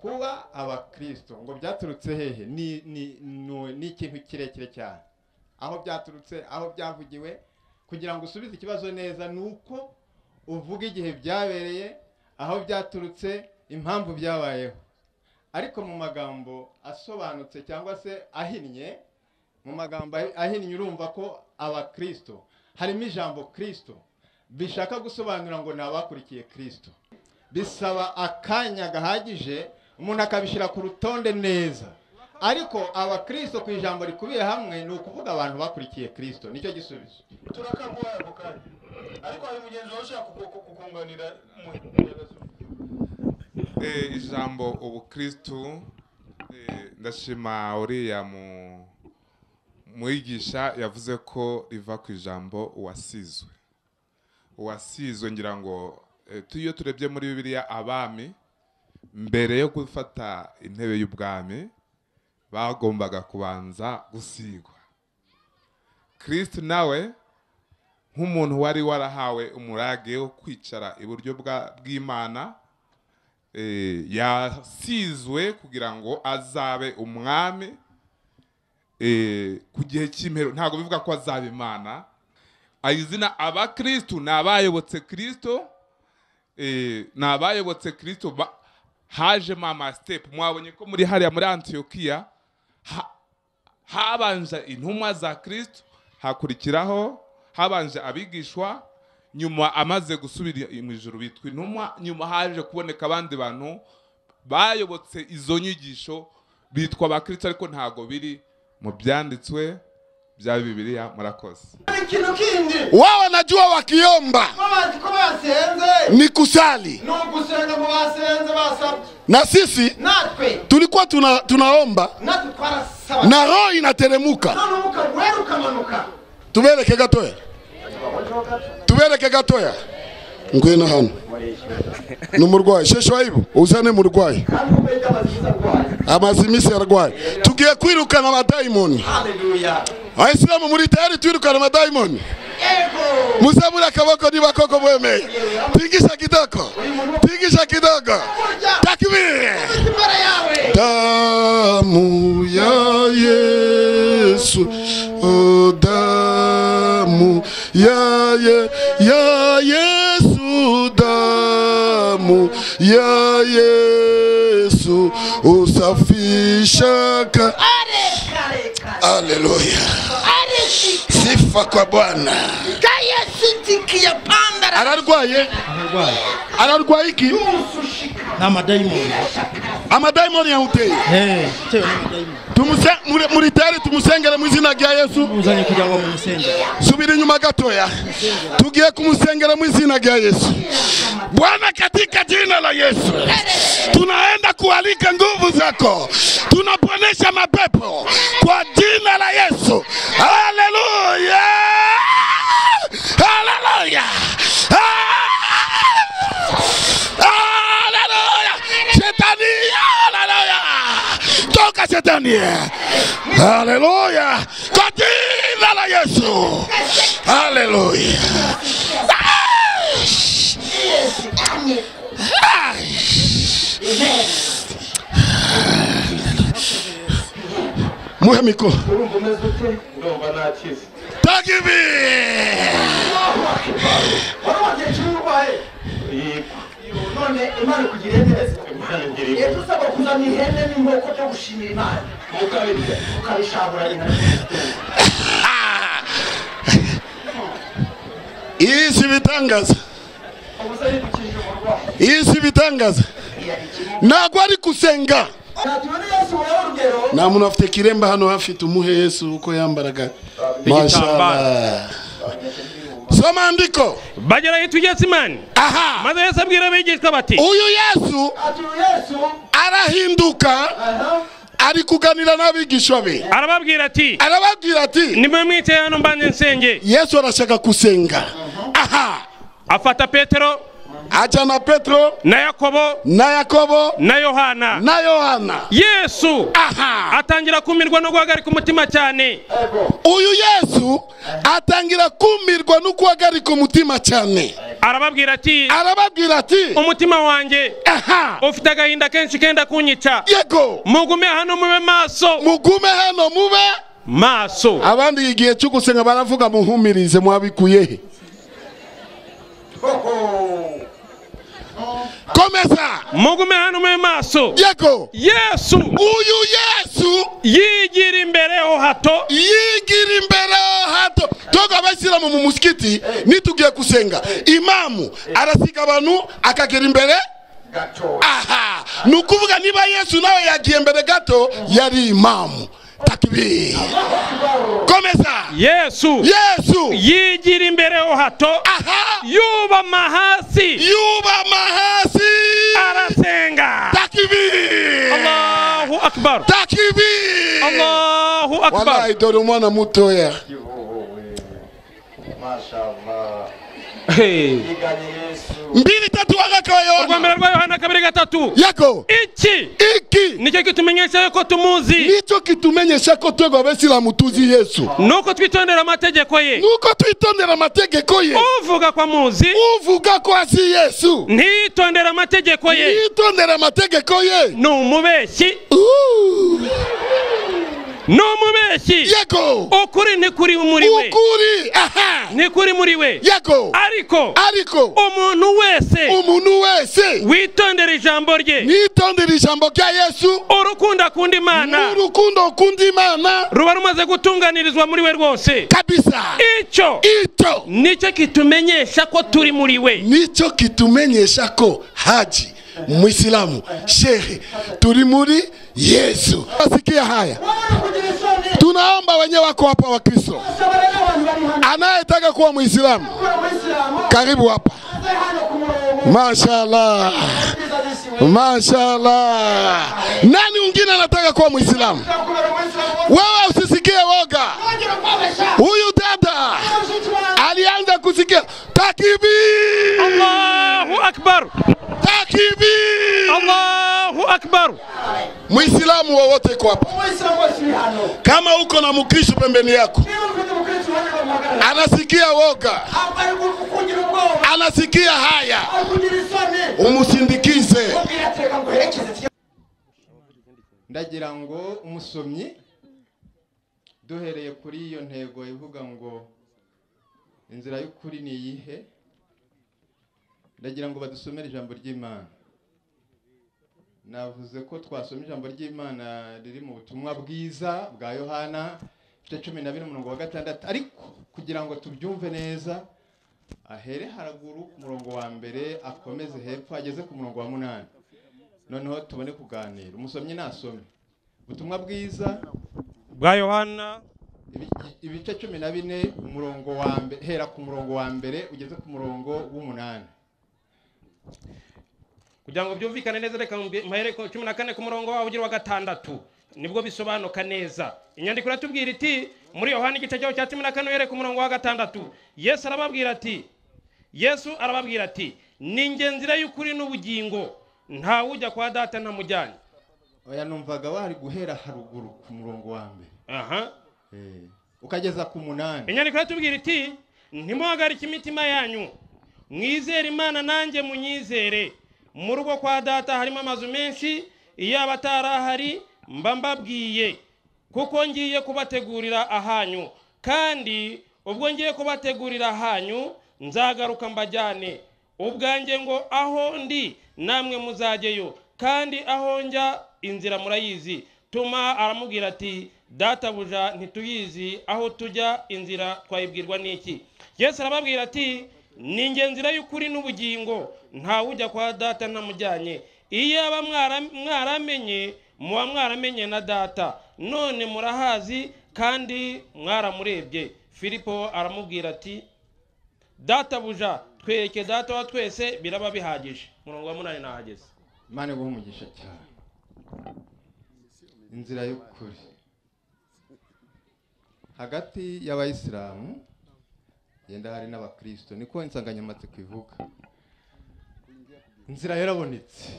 Kuba abakristo ngo byaturutse hehe? Ni ikintu kirekire cyane, aho byaturutse, aho byavugiwe. Kugira ngo usubize ikibazo neza nuko uvuga igihe byabereye, aho byaturutse, impamvu byabayeho. Ariko mu magambo asobanutse cyangwa se ahinnye, mu magambo ahinnye urumva ko abakristo harimo ijambo Kristo bishaka gusobanura ngo ni abakurikiye Kristo. Bisaba akanya gahagije umuntu akabishyira ku rutonde neza. Ariko abakristo ku ijambo rikubiye hamwe ni ukuvuga abantu bakurikiye Kristo, nicyo gisubizo. Turakaguha ako kanya, ariko hari mugenzi wawe ushaka kukunganira. Ijambo ubukristo, ndashima uriya mwigisha yavuze ko riva ku ijambo uwasizwe. Uwasizwe, ngira ngo tuyo turebye muri Bibiliya, abami mbere yo gufata intebe y'ubwami bagombaga kubanza gusigwa. Kristo nawe nk'umuntu wari warahawe umurage wo kwicara iburyo bw'Imana, yasizwe kugira ngo azabe umwami ku gihe cy'impero. Ntabwo bivuga ko azaba Imana. Izina abakristo ni abayobotse Kristo, ni abayobotse Kristo. Hajemo ama step. Mwabonye ko muri hariya muri Antiokiya habanje intumwa za Kristo, hakurikiraho habanje abigishwa, nyuma amaze gusubira mu ijuru bitwa intumwa, nyuma haje kuboneka abandi bantu bayobotse izo nyigisho bitwa abakristo, ariko ntago biri mu byanditswe bya Bibiliya. Murakoze. Wao wanajua wakiomba ni kusali, na sisi tulikuwa tunaomba na roho inateremuka. Tubereke gatoya, tubereke gatoya. Ngwino hano numurwayi shesho aibu uzane murwayi amazimisi arwaye. Tugiye kwirukana abadayimoni. Haleluya. Aisilamu muri tayari twirukana abadayimoni? Yego. Muzamura akaboko niba koko mwemeye. Tingisha kidogo, tingisha kidogo. Takbir. Damu ya Yesu, oh damu ya Yesu, damu ya Yesu usafisha. Haleluya. Sifa kwa Bwana. Ararwaye? Ararwaye iki? Na madaimoni. Amadaimoni yamuteye. Muri tayari tumusengere mu izina rya Yesu. Muzanye kugira ngo mumusengere. Subira inyuma gatoya. Tugiye kumusengera mu izina rya Yesu. Bwana, katika jina la Yesu tunaenda kualika nguvu zako, tunaponesha mapepo kwa jina la Yesu. Haleluya, haleluya, haleluya. Shetani, haleluya, toka shetani. Haleluya, kwa jina la Yesu. Haleluya. Muhe mikoro. Tagibi. None Imana ikugiriye neza. Usaba kuzana ihene n'inkoko byo gushimira Imana, ukabishabura. Iyi si bitangaza, iyi si bitangaza. Ntabwo ari gusenga. Nta muntu afite kiremba hano hafi, tumuhe Yesu uko yambaraga. Mashallah. Soma andiko. Bagera ahitwa i Getsemani. Aha. Maze Yesu abwira abigishwa bati, uyu Yesu arahinduka, ari kuganira n'abigishwa be. Arababwira ati, arababwira ati, nimwe mwicaye hano mbanze nsenge. Yesu arashaka gusenga. Aha. Afata Petero, ajana Petro na Yakobo, na Yakobo na Yohana, na Yohana. Yesu aha atangira kumirwa no guhagarika umutima cyane. Uyu Yesu atangira kumirwa no guhagarika umutima cyane. Arababwira ati, arababwira ati, umutima wanjye ufite agahinda kenshi kenda kunyica. Yego. Mugume hano mube maso. Mugume hano mube maso. Abandi igihe cyo gusenga baravuga muhumirize, mwabikuye he? Komeza. Mugume hano mube maso. Yego. Yesu, uyu Yesu yigira imbere ho hato, yigira imbere ho hato. Toga abasilamu mu musikiti nitugiye kusenga, imamu arasiga abantu akagera imbere gato. Aha, nukuvuga niba Yesu nawe yagiye imbere gato yari imamu. Takbir. Komeza. Yesu, Yesu yigira imbere ho hato. Aha. Yubama hasi, yubama hasi arasenga. Takbir. Allahu akbar. Takbir. Allahu akbar. Wallahi dore umwana mutoya. Mashallah. Hey. Yiganye Yesu. 2 3 waraka wa Yohana. Urwa rwa Yohana 2:3. Yego. Iki nicyo kitumenyesha yuko tumuzi. Nicyo kitumenyesha ko twebwe abasilamu tuzi Yesu. Nuko twitondera amategeko ye. Nuko twitondera amategeko ye. Uvuga ko amuzi, uvuga ko azi Yesu, ntitondera amategeko ye, ntitondera amategeko ye, ni umubeshyi. Ni umubeshyi. Yego. Ukuri ntikuri muri we. Ukuri, aha, ntikuri muri we. Yego. Ariko umuntu wese, umuntu wese witondera ijambo rye, nitondera ijambo rya Yesu, urukundo akunda Imana, urukundo akunda Imana ruba rumaze gutunganirizwa muri we rwose kabisa. Icyo nicyo kitumenyesha ko turi muri we. Nicyo kitumenyesha ko haji Muislamu, shehe, turi muri Yesu. Sikia haya, tunaomba wenye wako hapa wa Kristo, anayetaka kuwa Muislamu karibu hapa. Mashallah, mashallah. Nani mwingine anataka kuwa Muislamu? Wewe usisikie woga. Huyu dada alianza kusikia takbir. Allahu akbar. Takbir. Allahu akbar. Muislamu wowote kwa hapa, kama uko na Mkristo pembeni yako anasikia woga, anasikia haya, umusindikize. Ndagira ngo umusomyi duhereye kuri iyo ntego ivuga ngo inzira y'ukuri ni iyihe, ndagira ngo badusomere ijambo ry'Imana. Navuze ko twasoma ijambo ry'Imana riri mu butumwa bwiza bwa Yohana 12:6, ariko kugira ngo tubyumve neza ahere haraguru ku murongo wa mbere akomeze hepfo ageze ku murongo wa 8, noneho tubone kuganira. Umusomyi nasome ubutumwa bwiza bwa Yohana ibice 14 umurongo wa mbere, hera ku murongo wa mbere ugeze ku murongo w'8. Kugira ngo byumvikane neza reka mpahere 14 ku murongo wawo ugira wa 6, nibwo bisobanuka neza. Inyandiko iratubwira iti muri Yohana igice cyaho cya 14 uhere ku murongo wa 6, Yesu arababwira ati ni njye nzira y'ukuri n'ubugingo, ntawe ujya kwa data ntamujyanye. Oya, numvaga wari guhera haruguru ku murongo wa mbere, aha, ukageza ku 8. Inyandiko iratubwira iti ntimuhagarike imitima yanyu, mwizere Imana nanjye munyizere. Mu rugo kwa data harimo amazu menshi, iyo abatarahari mba mbabwiye, kuko ngiye kubategurira ahanyu. Kandi ubwo ngiye kubategurira ahanyu nzagaruka mbajyane ubwanjye, ngo aho ndi namwe muzajyeyo, kandi aho njya inzira murayizi. Tuma aramubwira ati databuja ntituyizi, aho tujya inzira twayibwirwa n'iki? Yesu arababwira ati ni njye nzira y'ukuri n'ubugingo, ntawe ujya kwa data ntamujyanye. Iyo aba mwaramenye muba mwaramenye na data, none murahazi kandi mwaramurebye. Filipo aramubwira ati databuja twereke data wa twese biraba bihagije. Murongo wa 8 nahageze. Imana iguhe umugisha cyane. Inzira y'ukuri hagati y'abayisilamu yenda hari n'abakristo, niko insanganyamatsiko ivuga. Inzira yarabonetse,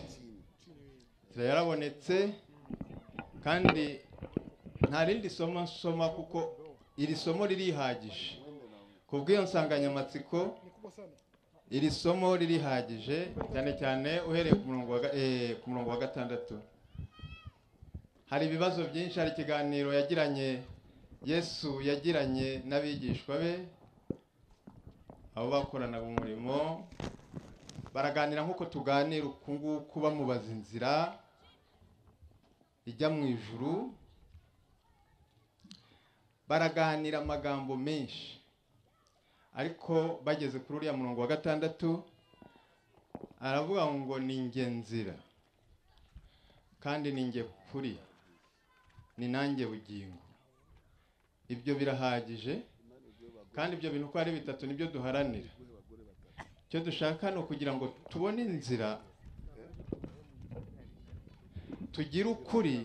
inzira yarabonetse, kandi nta rindi somo nsoma kuko iri somo ririhagije. Kubw'iyo nsanganyamatsiko Iri somo ririhagije cyane cyane uhereye ku murongo wa 6. Hari ibibazo byinshi, hari ikiganiro yagiranye Yesu yagiranye n'abigishwa be, abo bakoranaga umurimo, baraganira nk'uko tuganira uku nguku, bamubaza inzira ijya mu ijuru, baraganira amagambo menshi. Ariko bageze kuri uriya murongo wa 6 aravuga ngo ni nge nzira kandi ni nge kuri ni nanjye bugingo. Ibyo birahagije, kandi ibyo bintu uko ari bitatu nibyo duharanira. Icyo dushaka ni ukugira ngo tubone inzira, tugire ukuri,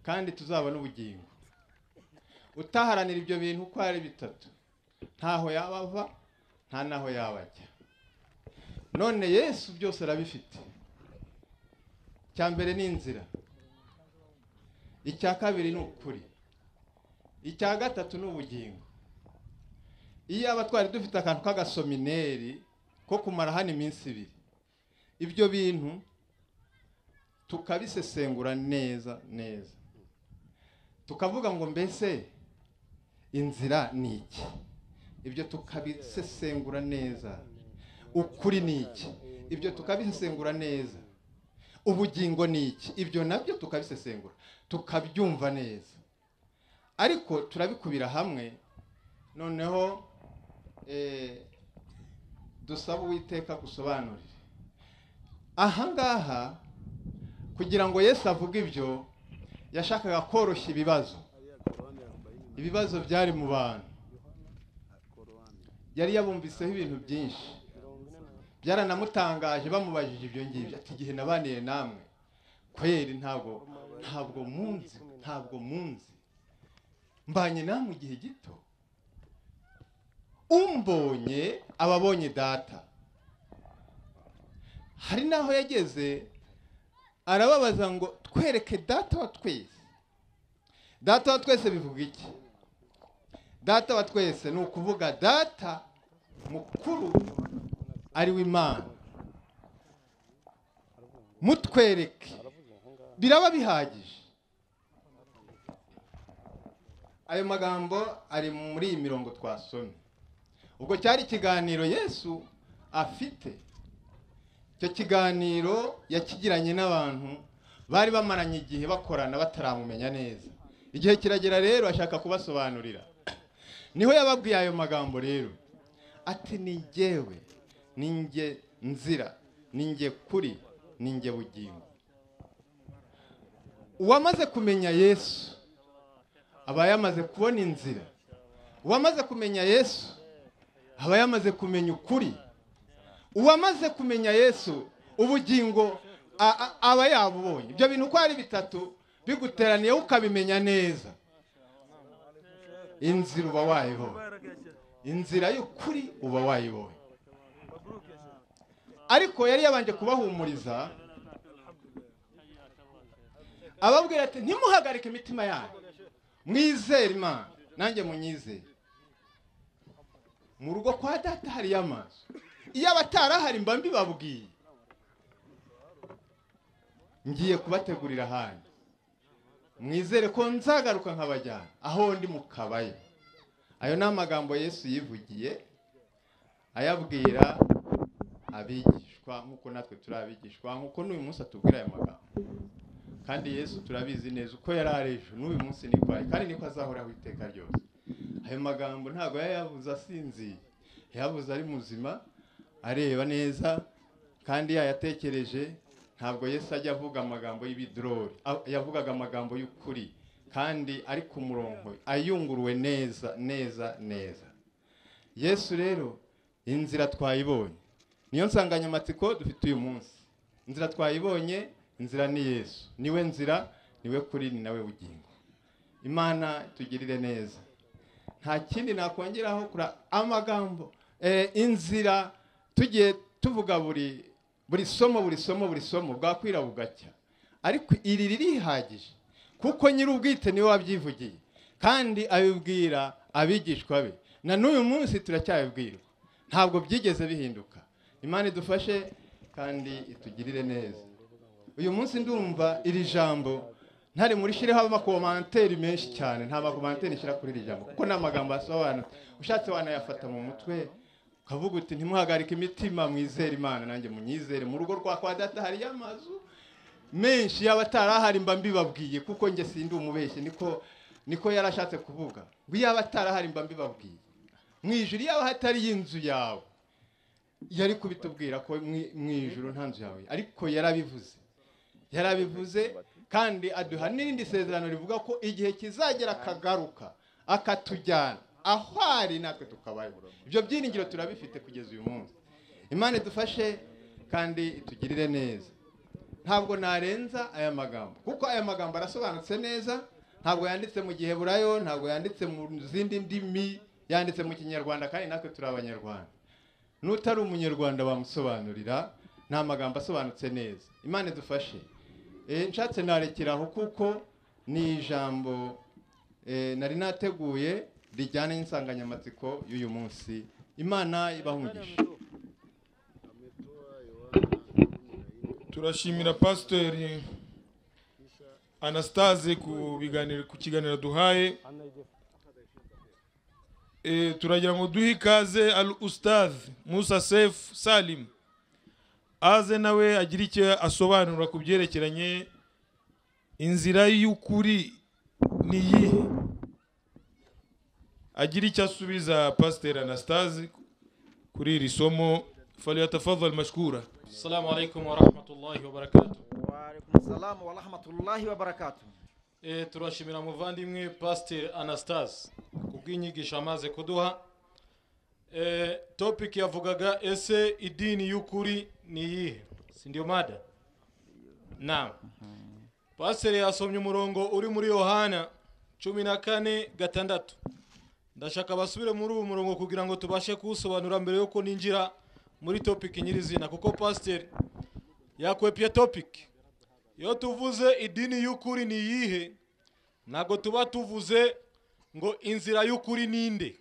kandi tuzabone ubugingo. Utaharanira ibyo bintu uko ari bitatu ntaho yaba ava nta naho yaba ajya. None Yesu byose arabifite. Icya mbere ni inzira, icya kabiri ni ukuri, icya gatatu ni ubugingo. Iyo aba twari dufite akantu k'agasomineri ko kumara hano iminsi 2, ibyo bintu tukabisesengura neza neza, tukavuga ngo mbese inzira ni iki, ibyo tukabisesengura neza, ukuri ni iki, ibyo tukabisesengura neza, ubugingo ni iki, ibyo nabyo tukabisesengura tukabyumva neza. Ariko turabikubira hamwe, noneho dusaba Uwiteka gusobanurira. Aha ngaha kugira ngo Yesu avuge ibyo, yashakaga koroshya ibibazo. Ibibazo byari mu bantu, yari yabumviseho ibintu byinshi, byaranamutangaje bamubajije ibyo ngibyo, ati igihe nabaniye namwe kweri ntabwo munzi, ntabwo munzi, mbanye namwe igihe gito, umbonye ababonye data. Hari naho yageze arababaza ngo twereke data wa twese. Data wa twese bivuga iki? Data wa twese ni ukuvuga data mukuru ari w'Imana. Mutwereke, biraba bihagije. Ayo magambo ari muri iyi mirongo twasomye. Ubwo cyari ikiganiro Yesu afite. Icyo kiganiro yakigiranye n'abantu bari bamaranye igihe bakorana bataramumenya neza. Igihe kiragera rero ashaka kubasobanurira. Niho yababwiye ayo magambo rero, ati ni njyewe, ni nge nzira, ni nge kuri, ni nge bugingo. Uwamaze kumenya Yesu aba yamaze kubona inzira. Uwamaze kumenya Yesu aba yamaze kumenya ukuri. Uwamaze kumenya Yesu ubugingo aba yabubonye. Ibyo bintu uko ari bitatu biguteraniye ukabimenya neza, inzira uba wayibonye, inzira y'ukuri uba wayibonye. Ariko yari yabanje kubahumuriza, ababwira ati ntimuhagarike imitima yanyu, mwizere Imana nanjye munyizere. Mu rugo kwa data hari amazu, iyo abatarahari mba mbibabwiye, ngiye kubategurira ahandi, mwizere ko nzagaruka nkabajyana aho ndi mukabayo. Ayo ni amagambo Yesu yivugiye ayabwira abigishwa, nk'uko natwe turi abigishwa, nk'uko n'uyu munsi atubwira ayo magambo. Kandi Yesu turabizi neza uko yari ari ejo n'uyu munsi niko ari, kandi niko azahoraho iteka ryose. Ayo magambo ntabwo yayavuze asinziye, yayavuze ari muzima, areba neza, kandi yayatekereje. Ntabwo Yesu ajya avuga amagambo y'ibidrori, yavugaga amagambo y'ukuri, kandi ari ku murongo, ayunguruwe neza neza neza. Yesu rero inzira twayibonye, niyo nsanganyamatsiko dufite uyu munsi. Inzira twayibonye, inzira ni Yesu, niwe nzira, niwe kuri, ni nawe bugingo. Imana tugirire neza. Nta kindi nakongeraho kuri amagambo. Inzira tugiye tuvuga buri somo buri somo buri somo bwakwira bugacya, ariko iri ririhagije kuko nyir'ubwite niwe wabyivugiye, kandi abibwira abigishwa be, na n'uyu munsi turacyabibwirwa. Ntabwo byigeze bihinduka. Imana idufashe kandi itugirire neza. Uyu munsi ndumva iri jambo ntari muri shireho amakomanteri menshi cyane, nta makomanteri nshyira kuri iri jambo kuko ni amagambo asobanutse. Ushatse wanayafata mu mutwe ukavuga uti ntimuhagarike imitima, mwizere Imana nanjye munyizere. Mu rugo rwa kwa data hari amazu menshi, yaba atarahari mba mbibabwiye, kuko njye sindi umubeshyi, niko yarashatse kuvuga ngo yaba atarahari mba mbibabwiye. Mu ijuru yaba hatari inzu yawe, yari kubitubwira ko mu ijuru nta nzu yawe, ariko yarabivuze kandi aduha n'irindi sezerano rivuga ko igihe kizagera akagaruka akatujyana aho ari natwe tukabayo. Ibyo byiringiro turabifite kugeza uyu munsi. Imana idufashe kandi itugirire neza. Ntabwo narenza aya magambo kuko aya magambo arasobanutse neza. Ntabwo yanditse mu Giheburayo, ntabwo yanditse mu zindi ndimi, yanditse mu Kinyarwanda kandi natwe turi Abanyarwanda. N'utari Umunyarwanda bamusobanurira, ni amagambo asobanutse neza. Imana idufashe. Nshatse narekeraho kuko ni ijambo nari nateguye rijyana n'insanganyamatsiko y'uyu munsi. Imana ibahe umugisha. Turashimira Pasiteri Anastase ku biganiro, ku kiganiro duhaye. Turagira ngo duhe ikaze Al Ustaz Musa Sef Salim, aze nawe agira icyo asobanura ku byerekeranye inzira y'ukuri ni iyihe, agira icyo asubiza Pasiteri Anastase kuri iri somo. Falyatafadhal mashkura. Assalamu alaikum wa rahmatullahi wa barakatuh. Wa alaikum salam wa rahmatullahi wa barakatuh. Turashimira muvandimwe Pastor Anastase kubw'inyigisho amaze kuduha. Topic yavugaga ese idini y'ukuri ni iyihe, si ndio mada? Naam. Pastor yasomye umurongo uri muri Yohana 14:6. Ndashaka basubire muri uwo murongo kugira ngo tubashe kuwusobanura mbere yuko ninjira muri topic nyirizina, kuko pastor yakwepye topic. Iyo tuvuze idini y'ukuri ni iyihe, ntago tuba tuvuze ngo inzira y'ukuri ninde.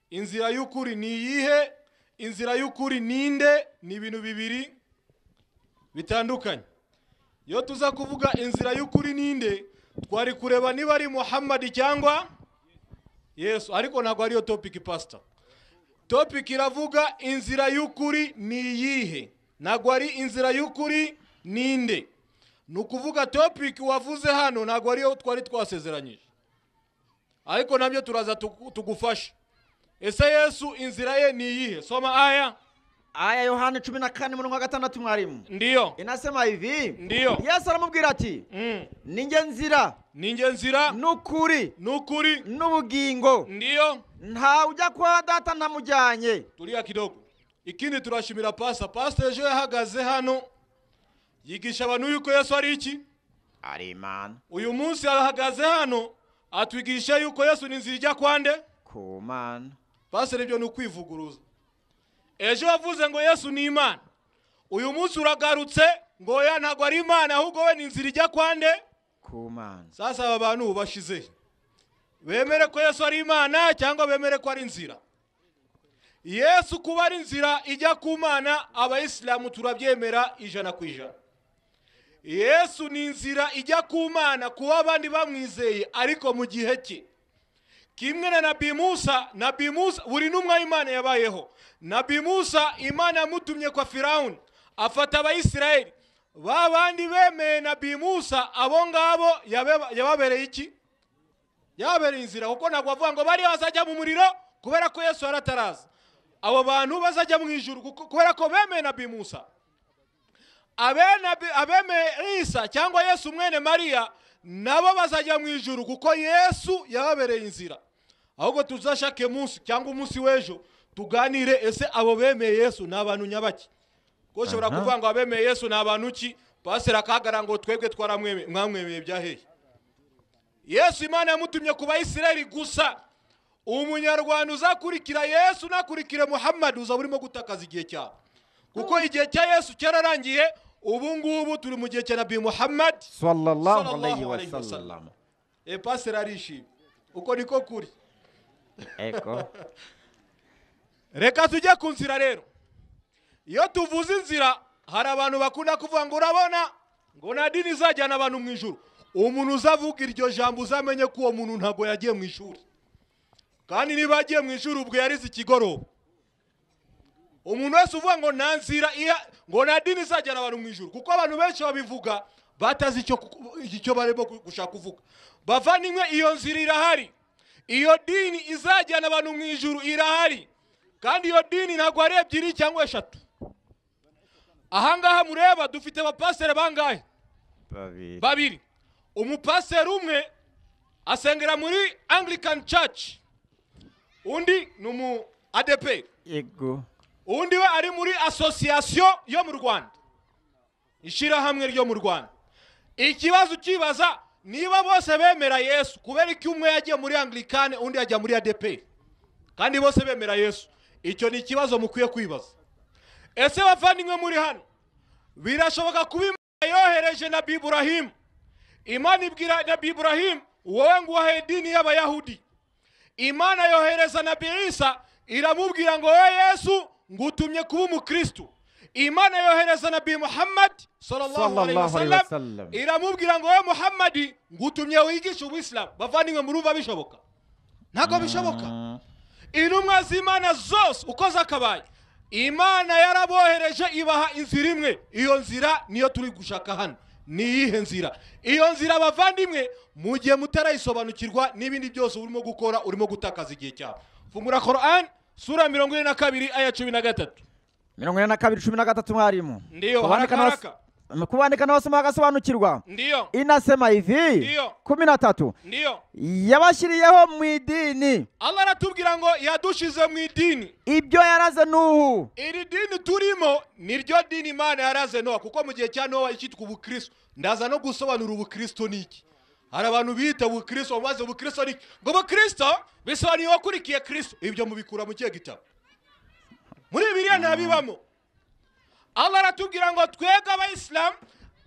Inzira y'ukuri ni iyihe, inzira y'ukuri ninde, ni ibintu bibiri bitandukanye. Iyo tuza kuvuga inzira y'ukuri ninde, twari kureba niba ari Muhammad cyangwa Yesu, ariko ntago ariyo topic pastor. Topic iravuga inzira y'ukuri ni iyihe, ntago ari inzira y'ukuri ninde. Nukuvuga topic wavuze hano ntago ariyo twari twasezeranyije, ariko nabyo turaza tugufasha. Ese Yesu inzira ye ni iyihe? Soma aya. Aya Yohana 14:6 mwalimu. Ndiyo. Inasema hivi. Ndiyo. Yesu aramubwira ati, ninjye nzira. Ninjye nzira. Nukuri. Nukuri. N'ubugingo. Ndiyo. Nta ujya kwa data ntamujyanye. Tulia kidogo. Ikindi turashimira pastor. Pastor ejo yahagaze hano yigisha abantu yuko Yesu ari iki? Ari Imana. Uyu munsi arahagaze hano atwigisha yuko Yesu ni inzira ijya kwande? Ku Mana. Pastor ibyo ni ukwivuguruza. Ejo wavuze ngo Yesu ni Imana, uyu munsi uragarutse ngo ya ntago ari Imana, ahubwo we ni inzira ijya kwande? Ku Mana. Sasa aba bantu bashize bemere ko Yesu ari Imana cyangwa bemere ko ari inzira? Yesu kuba ari inzira ijya ku Mana, abayisilamu turabyemera 100%. Yesu ni inzira ijya ku Mana kuba abandi bamwizeye, ariko mu gihe cye. Kimwe na Nabii Musa, Nabii Musa buri numwa Imana yabayeho. Nabii Musa Imana yamutumye kwa Firauni afata Abayisiraheli, babandi bemeye Nabii Musa, abo ngabo yababereye iki? Yababereye inzira, kuko ntabwo bavuga ngo bari bazajya mu muriro kubera ko Yesu yarataraza. Abo bantu bazajya mu ijuru kubera ko bemeye Nabii Musa. Abemeye Isa cyangwa Yesu mwene Maria nabo bazajya mu ijuru kuko Yesu yababereye inzira. Ahubwo tuzashake munsi cyangwa umunsi w'ejo tuganire, ese abo bemeye Yesu ni abantu nyabaki? Ko ushobora kuvuga ngo abemeye Yesu ni abantu ki? Pastor akagara ngo twebwe twaramwemeye, mwamwemeye byahehe? Yesu Imana yamutumye ku Bayisiraheli gusa. Umunyarwanda uzakurikira Yesu nakurikire Muhammad uzaba urimo gutakaza igihe cyawe, kuko igihe cya Yesu cyararangiye. Ubu ngubu turi mu gihe cya Nabii Muhammad sallallahu alayhi wa sallam. Pastor arishimye uko niko kuri. Eko. Reka tujye ku nzira rero. Iyo tuvuze inzira hari abantu bakunda kuvuga ngo urabona ngo nta dini izajyana abantu mu ijuru. Umuntu uzavuga iryo jambo uzamenye ko uwo muntu ntabwo yagiye mu ishuri, kandi niba yagiye mu ishuri ubwo yarize ikigoroba. Umuntu wese uvuga ngo nta nzira, ngo nta dini izajyana abantu mu ijuru, kuko abantu benshi babivuga batazi icyo barimo gushaka kuvuga. Bavandimwe, iyo nzira irahari, iyo dini izajyana abantu mu ijuru irahari, kandi iyo dini ntabwo ari ebyiri cyangwa eshatu. Ahangaha mureba dufite abapasiteri bangahe? Babiri. Umupasiteri umwe asengera muri Anglican Church, undi ni umu ADP. Yego. Undi we ari muri association yo mu Rwanda, ishyirahamwe ryo mu Rwanda. Ikibazo ukibaza niba bose bemera Yesu, kubera ko umwe yagiye muri Anglican undi yajya muri ADP, kandi bose bemera Yesu. Icyo ni ikibazo mukwiye kwibaza. Ese bavandimwe muri hano, birashoboka kuba Imana yohereje Nabii Ibrahim, Imana ibwira Nabii Ibrahim wowe nguhaye idini y'Abayahudi. Imana yohereza Nabii Isa iramubwira ngo wowe Yesu ngutumye kuba umukristo. Imana yohereza Nabii Muhammad sallallahu alaihi wasallam iramubwira ngo wowe Muhammad ngutumye wigishe Ubuislamu. Bavandimwe, murumva bishoboka? Ntabwo bishoboka. Intumwa z'Imana zose uko zakabaye, Imana yarabohereje ibaha inzira imwe. Iyo nzira niyo turi gushaka hano. Ni iyihe nzira? Iyo nzira bavandimwe, mu gihe mutarayisobanukirwa n'ibindi byose urimo gukora, urimo gutakaza igihe cyawe. Fungura Quran sura 42 aya 13. 42:13 mwalimu. Ndiyo, haraka haraka. Kuandika na wasoma bagasobanukirwa. Ndiyo. Inasema hivi. Ndiyo. 13. Ndiyo. Yabashiriyeho mu idini. Allah aratubwira ngo yadushize mu idini. Ibyo yaraze Nuhu. Iri dini turimo niryo dini Imana yaraze Noah, kuko mu gihe cya Noah icyitwa ubukristo. Ndaza no gusobanura ubukristo niki. Hari abantu bita ubukristo bamaze ubukristo niki. Ngo ubukristo bisobanuye wakurikiye Kristo. Ibyo mubikura mu kihe gitabo? Muri Bibiliya ntabibamo. Allah aratubwira ngo twebwe abayisilamu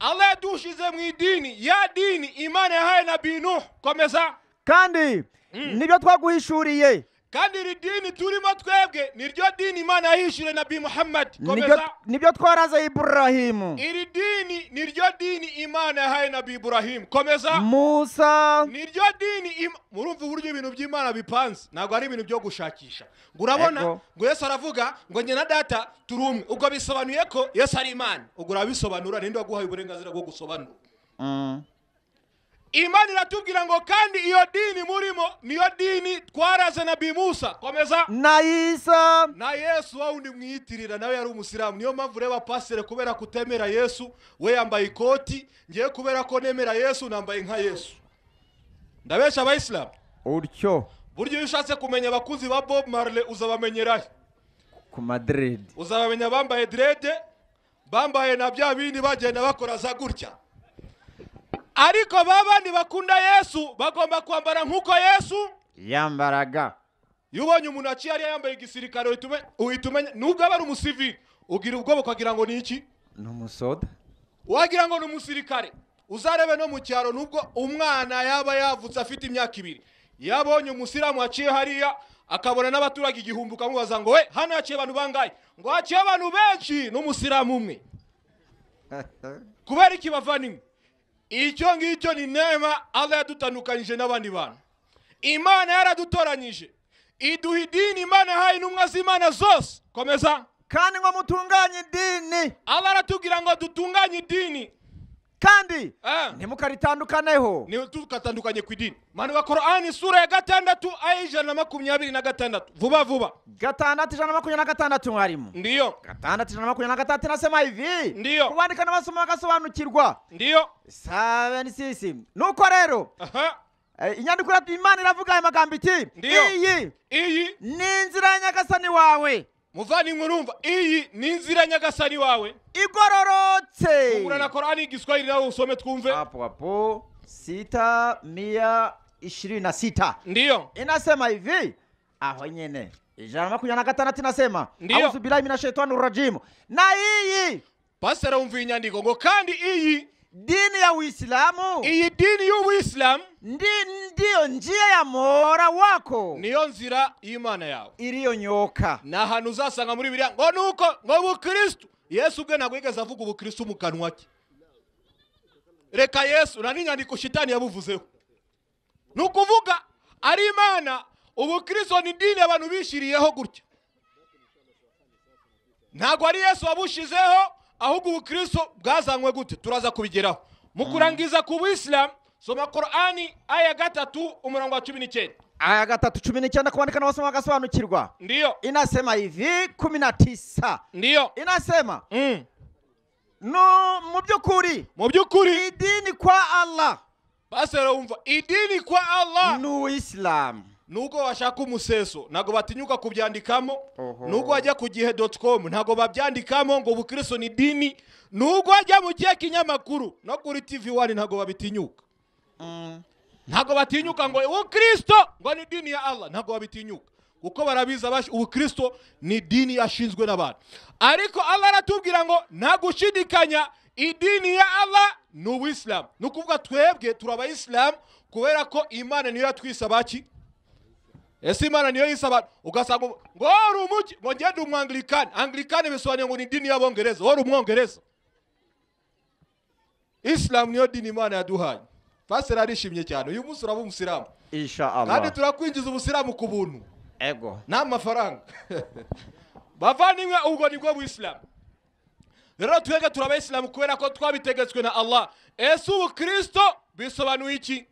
Allah yadushize mu idini, ya dini Imana yahaye Nabii Nuh. Komeza. Kandi nibyo twaguhishuriye. Kandi iri dini turimo twebwe niryo dini Imana yahishuriye Nabii Muhammad. Komeza. Nibyo twaraze Ibrahimu. Iri dini niryo dini Imana yahaye Nabii Ibrahim. Komeza. Musa. Niryo dini. Murumva uburyo ibintu by'Imana bipanze, ntabwo ari ibintu byo gushakisha. Ngo urabona ngo Yesu aravuga ngo njye na data turi umwe, ubwo bisobanuye ko Yesu ari Imana. Ubwo urabisobanura, ninde waguhaye uburenganzira bwo gusobanura? Imana iratubwira ngo kandi iyo dini murimo niyo dini twaraze Nabii Musa. Komeza. Na Isa. Na Yesu wa undi mwiyitirira nawe yari umusilamu. Niyo mpamvu ureba pasere kubera kutemera Yesu we yambaye ikoti, ngiye kubera ko nemera Yesu nambaye nka Yesu. Ndabesha abayisilamu. Uryo. Buryo iyo ushatse kumenya abakunzi ba Bob Marley uzabamenyerahe? Ku Madrid. Uzabamenya bambaye dread, bambaye na bya bindi bagenda bakora za gutya. Ariko babandi bakunda Yesu bagomba kwambara nkuko Yesu yambaraga. Iyo ubonye umuntu aciye ariya yambaye igisirikare uhita umenya nubwo aba ari umusivili, ugira ubwoba ukagira ngo ni iki? Ni umusoda. Wagira ngo ni umusirikare. Uzarebe no mu cyaro nubwo umwana yaba yavutse afite imyaka 2, yabonye umusilamu aciye hariya akabona n'abaturage 1000, ukamubaza ngo we hano haciye abantu bangahe? Ngo haciye abantu benshi n'umusilamu umwe. Kubera iki bavandimwe? Icyo ngicyo ni neema Allah yadutandukanyije n'abandi bantu. Imana yaradutoranyije iduha idini Imana yahaye intumwa z'Imana zose. Komeza. Kandi ngo mutunganye idini. Allah aratubwira ngo dutunganye idini. Kandi ntimukaritandukaneho. Ntitukatandukanye ku idini. Manuka Qur'ani sura ya 6 aya 126. Vuba vuba. 626 mwalimu. Ndiyo. 626 nasema hivi. Ndiyo. Kuandika n'abasoma bagasobanukirwa. Ndiyo. Sawa ni sisi. Nuko rero. Inyandiko y'Imana iravuga aya magambo iti. Ndiyo. Iyi ni inzira ya Nyagasani wawe. Muvandimwe urumva, iyi ni inzira Nyagasani wawe igororotse. Fungura na Qur'ani Igiswahili nawe usome twumve. Hapo hapo 626. Ndiyo. Inasema hivi. Aho nyene 126 inasema Ndiyo. Auzu billahi minashaitani rajim. Na iyi Pastor umva inyandiko ngo kandi iyi Dini ya Uislamu, iyi dini y'Ubuyisilamu ndiyo njia ya Mola wako, niyo nzira y'Imana yawe iliyonyoka. Ni ahantu uzasanga muri Bibiliya ngo nuko ngo ubukristo, Yesu ubwe ntabwo yigeze avuga ubukristo mu kanwa ke. Reka Yesu na n'inyandiko shitani yabuvuzeho. Ni ukuvuga ari Imana, ubukristo ni idini abantu bishiriyeho gutya. Ntabwo ari Yesu wabushizeho, ahubwo ubukristo bwazanywe gute, turaza kubigeraho. Mu kurangiza ku Buyisilamu, soma Qur'ani aya 3 umurongo wa 19. Aya 3:19 kuandika na wasoma wakasobanukirwa. Ndiyo. Inasema hivi 19. Ndiyo. Inasema no mu byukuri, mu byukuri idini kwa Allah. Pastor umva, idini kwa Allah ni Uislamu. Nubwo bashaka umuseso ntabwo batinyuka kubyandikamo, nubwo wajya ku gihe.com ntabwo babyandikamo ngo ubukristo ni dini, nubwo wajya mu gihe kinyamakuru no kuri TV1 ntabwo babitinyuka. Ntabwo batinyuka ngo ubukristo ngo ni dini ya Allah, ntabwo babitinyuka kuko barabiza ubukristo ni dini yashinzwe n'abantu. Ariko Allah aratubwira ngo nta gushidikanya idini ya Allah ni Ubuislamu. Ni ukuvuga twebwe turi abayisilamu kubera ko Imana niyo yatwise abaki. Ese Imana niyo yise abantu, ugasanga ngo uri umuki, ngo ngende umwanglikani. Anglikani bisobanuye ngo ni dini y'Abongereza, uri umwongereza. Islam niyo dini Imana yaduhaye. Pastor arishimye cyane, uyu munsi uraba umusilamu. Insha Allah. Kandi turakwinjiza ubusilamu ku buntu. Ego. Nta mafaranga. Bavandimwe, ubwo nibwo Buislamu. Rero twebwe turi abayisilamu kubera ko twabitegetswe na Allah. Ese ubukristo bisobanuye iki?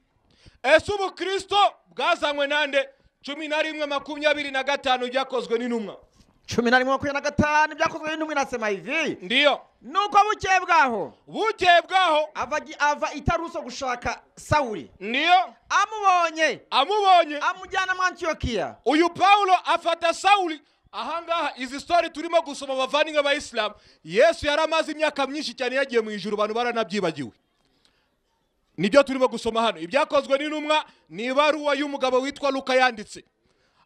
Ese ubukristo bwazanywe nande? 11:25 byakozwe n'intumwa. 11:25 byakozwe n'intumwa inasema hivi. Ndiyo. Nuko bukeye bwaho, bukeye bwaho ava itaruso gushaka Sawuli. Ndiyo. Amubonye amujyana mu Antiokiya. Uyu Paulo afata Sawuli. Ahangaha izi story turimo gusoma bavandimwe b'Abayisilamu, Yesu yaramaze imyaka myinshi cyane yagiye mu ijuru, abantu baranabyibagiwe. Nibyo turimo gusoma hano. Ibyakozwe n'intumwa ni ibaruwa y'umugabo witwa Luka yanditse.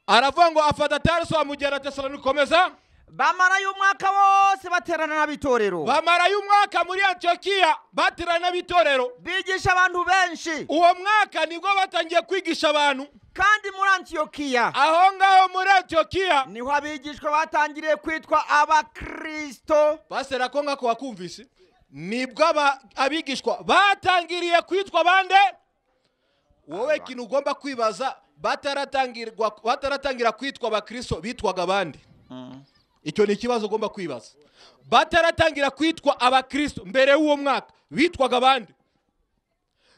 Aravuga ngo afata Tarso amujyana Tesalonike. Komeza. Bamarayo umwaka wose baterana n'abitorero. Bamarayo umwaka muri Antiokiya baterana n'abitorero, bigisha abantu benshi. Uwo mwaka nibwo batangiye kwigisha abantu. Kandi muri Antiokiya, aho ngaho muri Antiokiya niho abigishwa batangiriye kwitwa abakristo. Pastor ko ngako wakumvise, nibwo abigishwa batangiriye kwitwa bande? Wowe kintu ugomba kwibaza, bataratangira kwitwa abakristo bitwaga bande? Icyo ni ikibazo ugomba kwibaza. Bataratangira kwitwa abakristo mbere y'uwo mwaka bitwaga bande?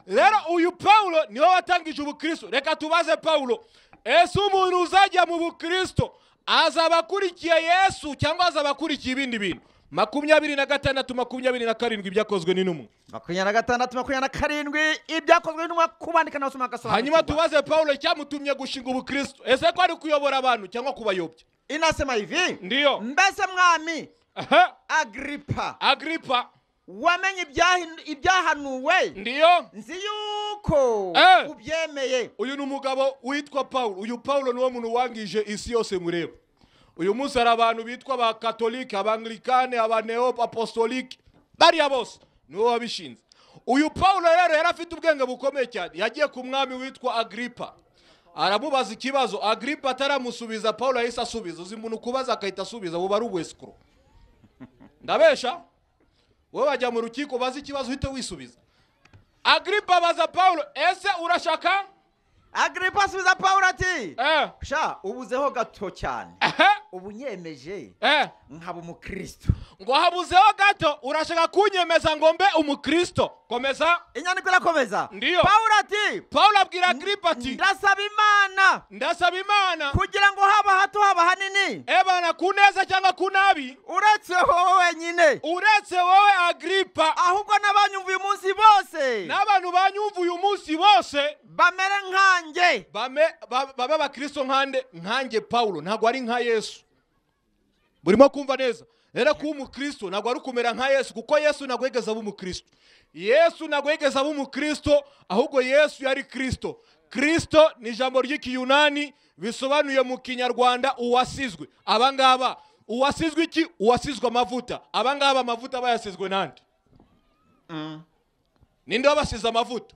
Rero uyu Paulo niwe watangije ubukristo. Reka tubaze Paulo, ese umuntu uzajya mu bukristo azaba akurikiye Yesu cyangwa azaba akurikiye ibindi bintu? 26 27 ibyakozwe n'intumwa. 26 27 ibyakozwe n'intumwa kubandika n'abasoma bagasobanukirwa. Hanyuma tubaze Paulo icyamutumye gushinga ubukristo, ese ko ari kuyobora abantu cyangwa kubayobya? Inasema hivi. Ndiyo. Mbese mwami Agripa wamenye ibyahanuwe. Ndiyo. Nzi yuko ubyemeye. Uyu ni umugabo witwa Paulo. Uyu Paulo niwo muntu wangije isi yose mureba. Uyu munsi hari abantu bitwa ba Katolike, Abanglikane, Abaneo Apostolike, bariya bose niwo wabishinze. Uyu Paulo rero yari afite ubwenge bukomeye cyane. Yagiye ku mwami witwa Agripa aramubaza ikibazo. Agripa ataramusubiza, Paulo yahise asubiza. Uzi umuntu kubaza akahita asubiza, buba ari ubwesikuro. Ndabesha? Wowe wajya mu rukiko baza ikibazo uhite wisubiza. Agripa abaza Paulo, ese urashaka? Agripa asubiza Paulo ati sha ubuzeho gato cyane, ubu nyemeje nkaba umukristo. Ngo habuzeho gato, urashaka kunyemeza ngo mbe umukristo. Komeza. Inyandiko irakomeza. Ndiyo. Paulo ati, Paulo abwira Agripa ati, ndasaba Imana, ndasaba Imana kugira ngo haba hato haba hanini, ebana kuneza cyangwa kunabi, uretse wowe wenyine, uretse wowe Agripa, ahubwo n'abanyumva uyu munsi bose, n'abantu banyumva uyu munsi bose bamere nkanjye, babe abakristo nkande, nkanjye Paulo, ntabwo ari nka Yesu. Burimo kumva neza? Rero kuba umukristo ntabwo ari kumera nka Yesu, kuko Yesu ntabwo yigeze aba umukristo. Yesu ntabwo yigeze aba umukristo, ahubwo Yesu yari Kristo. Kristo ni ijambo ry'ikiyunani bisobanuye mu Kinyarwanda uwasizwe. Abangaba uwasizwe iki? Uwasizwe amavuta. Abangaba amavuta bayasizwe nande? Ninde wabasize amavuta?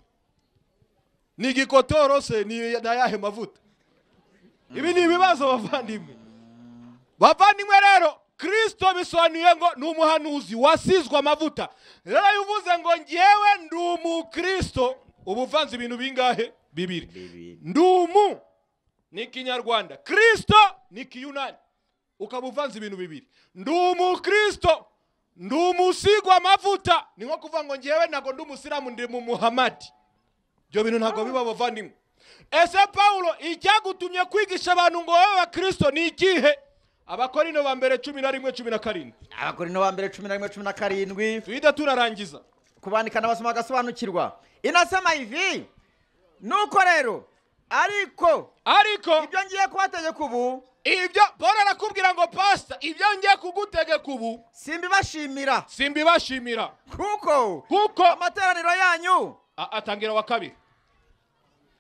Ni igikotoro se ni nayahe mavuta? Ibi ni ibibazo bavandimwe. Bavandimwe rero Kristo bisobanuye ngo ni umuhanuzi wasizwe amavuta. Rero iyo uvuze ngo njyewe ndi umukristo, uba uvanze ibintu bingahe? Bibiri. Ndi umu ni Kinyarwanda, Kristo ni Kiyunani, ukaba uvanze ibintu bibiri. Ndi umukristo, ndi umusigwa amavuta. Ni nko kuvuga ngo njyewe ntago ndi umusilamu, ndi mu Muhammad. Ibyo bintu ntago biba bavandimwe. Ese Paulo icyagutumye kwigisha abantu ngo babe abakristo ni ikihe? Abakorino ba mbere 11:17. Abakorino ba mbere 11:17. Tuhita tunarangiza kubandika n'abasoma bagasobanukirwa. Inasema hivi, nuko rero ariko ibyo ngiye kubategeka ubu, ibyo Paul arakubwira ngo pastor, ibyo ngiye kugutegeka ubu simbibashimira kuko amateraniro yanyu. Atangira wa kabiri.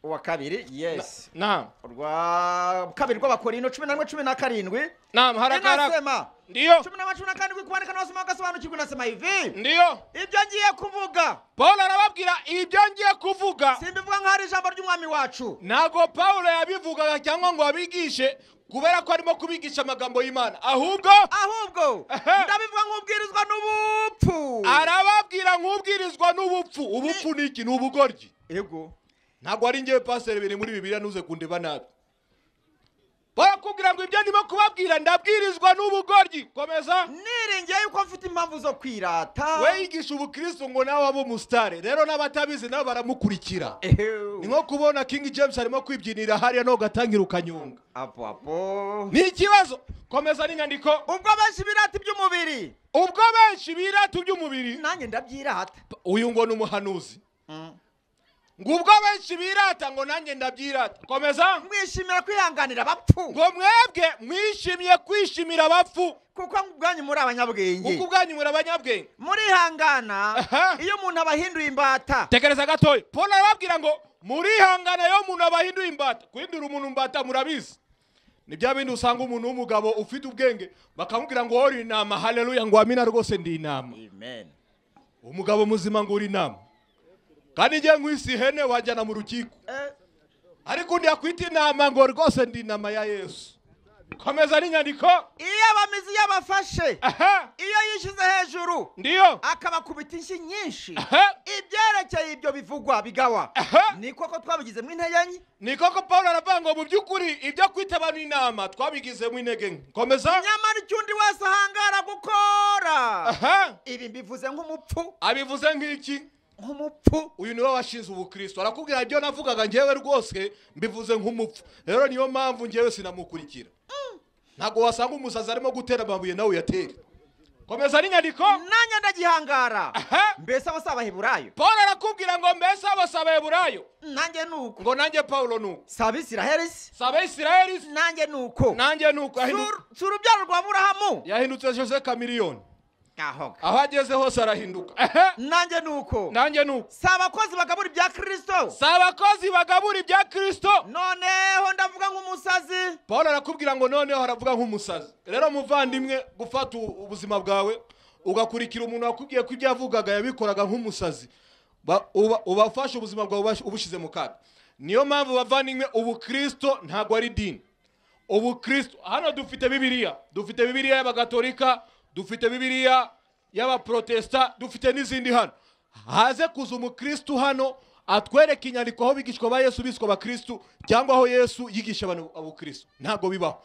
Wa kabiri, yes. Naam. Rwa kabiri rw'Abakorino 11:17. Naam, haraka haraka. Ndiyo. 11:17 kubandika n'abasoma bagasobanukirwa. Inasema hivi, ndiyo, ibyo ngiye kuvuga. Paul arababwira ibyo ngiye kuvuga simbivuga nk'ari ijambo ry'umwami wacu. Ntago Paul yabivugaga cyangwa ngo abigishe kubera ko arimo kubigisha amagambo y'Imana, ahubwo ndabivuga nk'ubwirizwa n'ubupfu. Arababwira nk'ubwirizwa n'ubupfu. Ubupfu ni iki? Ni ubugoryi. Yego. Ntabwo ari njyewe pastor, biri muri Bibiliya, ntuze kundeba nabi. Barakubwira ngo ibyo ndimo kubabwira ndabwirizwa n'ubugoryi. Komeza. Niringiye yuko mfite impamvu zo kwirata. We yigisha ubukristo ngo nawe abe umusitari, rero n'abatabizi nabo baramukurikira. Ni nko kubona King James arimo kwibyinira hariya no gatangira ukanyonga. Apo apo. Ni ikibazo. Komeza n'inyandiko. Ubwo benshi birata iby'umubiri. Ubwo benshi birata iby'umubiri. Nanjye ndabyirata. Uyu ngo ni umuhanuzi. Ngubwo benshi birata ngo nanjye ndabyirata. Komeza. Mwishimira kwihanganira abapfu. Ngo mwebwe mwishimiye kwishimira abapfu. Kuko ubwanyu muri abanyabwenge. Kuko ubwanyu muri abanyabwenge. Murihangana iyo umuntu abahinduye imbata. Tekereza gatoya. Paul arababwira ngo murihangana iyo umuntu abahinduye imbata. Guhindura umuntu imbata murabizi. Ni bya bindi usanga umuntu w'umugabo ufite ubwenge bakamubwira ngo uri inama, haleluya, ngo amina rwose ndi inama. Amen. Umugabo muzima ngo uri inama. Kandi ngiye nkwisi ihene wajyana mu rukiko. Ariko undi yakwita inama ngo rwose ndi inama ya Yesu. Komeza n'inyandiko. Iyo abamizi yabafashe, iyo yishize hejuru, ndiyo, akabakubita inshyi nyinshi. Ibyerekeye ibyo bivugwa bigawa. Ni koko twabigizemo intege nke. Ni koko Paul aravuga ngo mu by'ukuri ibyo kwita abantu inama twabigizemo intege nke. Komeza. Nyamara icyo undi wese ahangara gukora, ibi mbivuze nk'umupfu. Abivuze nk'iki? Nk'umupfu. Uyu niwe washinze ubukristo. Arakubwira ibyo navugaga njyewe rwose mbivuze nk'umupfu. Rero niyo mpamvu njyewe sinamukurikira. Ntabwo wasanga umusazi arimo gutera amabuye nawe uyatere. Komeza n'inyandiko. Nanjye ndagihangara. Mbese abo si Abaheburayo? Paul arakubwira ngo mbese abo si Abaheburayo? Nanjye nuko. Ngo nanjye Paulo nuko. Si Abisiraheli? Si Abisiraheli? Nanjye nuko. Nanjye nuko. Si urubyaro rwa Aburahamu? Yahindutse Jose Chameleone. Aho ageze hose arahinduka. Nanjye nuko. Nanjye nuko. Si abakozi bagabura ibya Kristo. Si abakozi bagabura ibya Kristo. Noneho ndavuga nk'umusazi. Paul arakubwira ngo noneho aravuga nk'umusazi. Rero muvandimwe, gufata ubuzima bwawe ugakurikira umuntu wakubwiye ko ibyo yavugaga yabikoraga nk'umusazi, ubafashe ubuzima bwawe ubushize mu kaga. Niyo mpamvu bavandimwe, ubukristo ntabwo ari idini. Ubukristo hano dufite Bibiliya, dufite Bibiliya y'Abagatolika, dufite Bibiliya y'Abaprotesta, dufite n'izindi hano. Haze kuza umukristo hano atwereka inyandiko aho bigishwa ba Yesu biswa abakristo, cyangwa aho Yesu yigisha abantu abukristo. Ntabwo bibaho.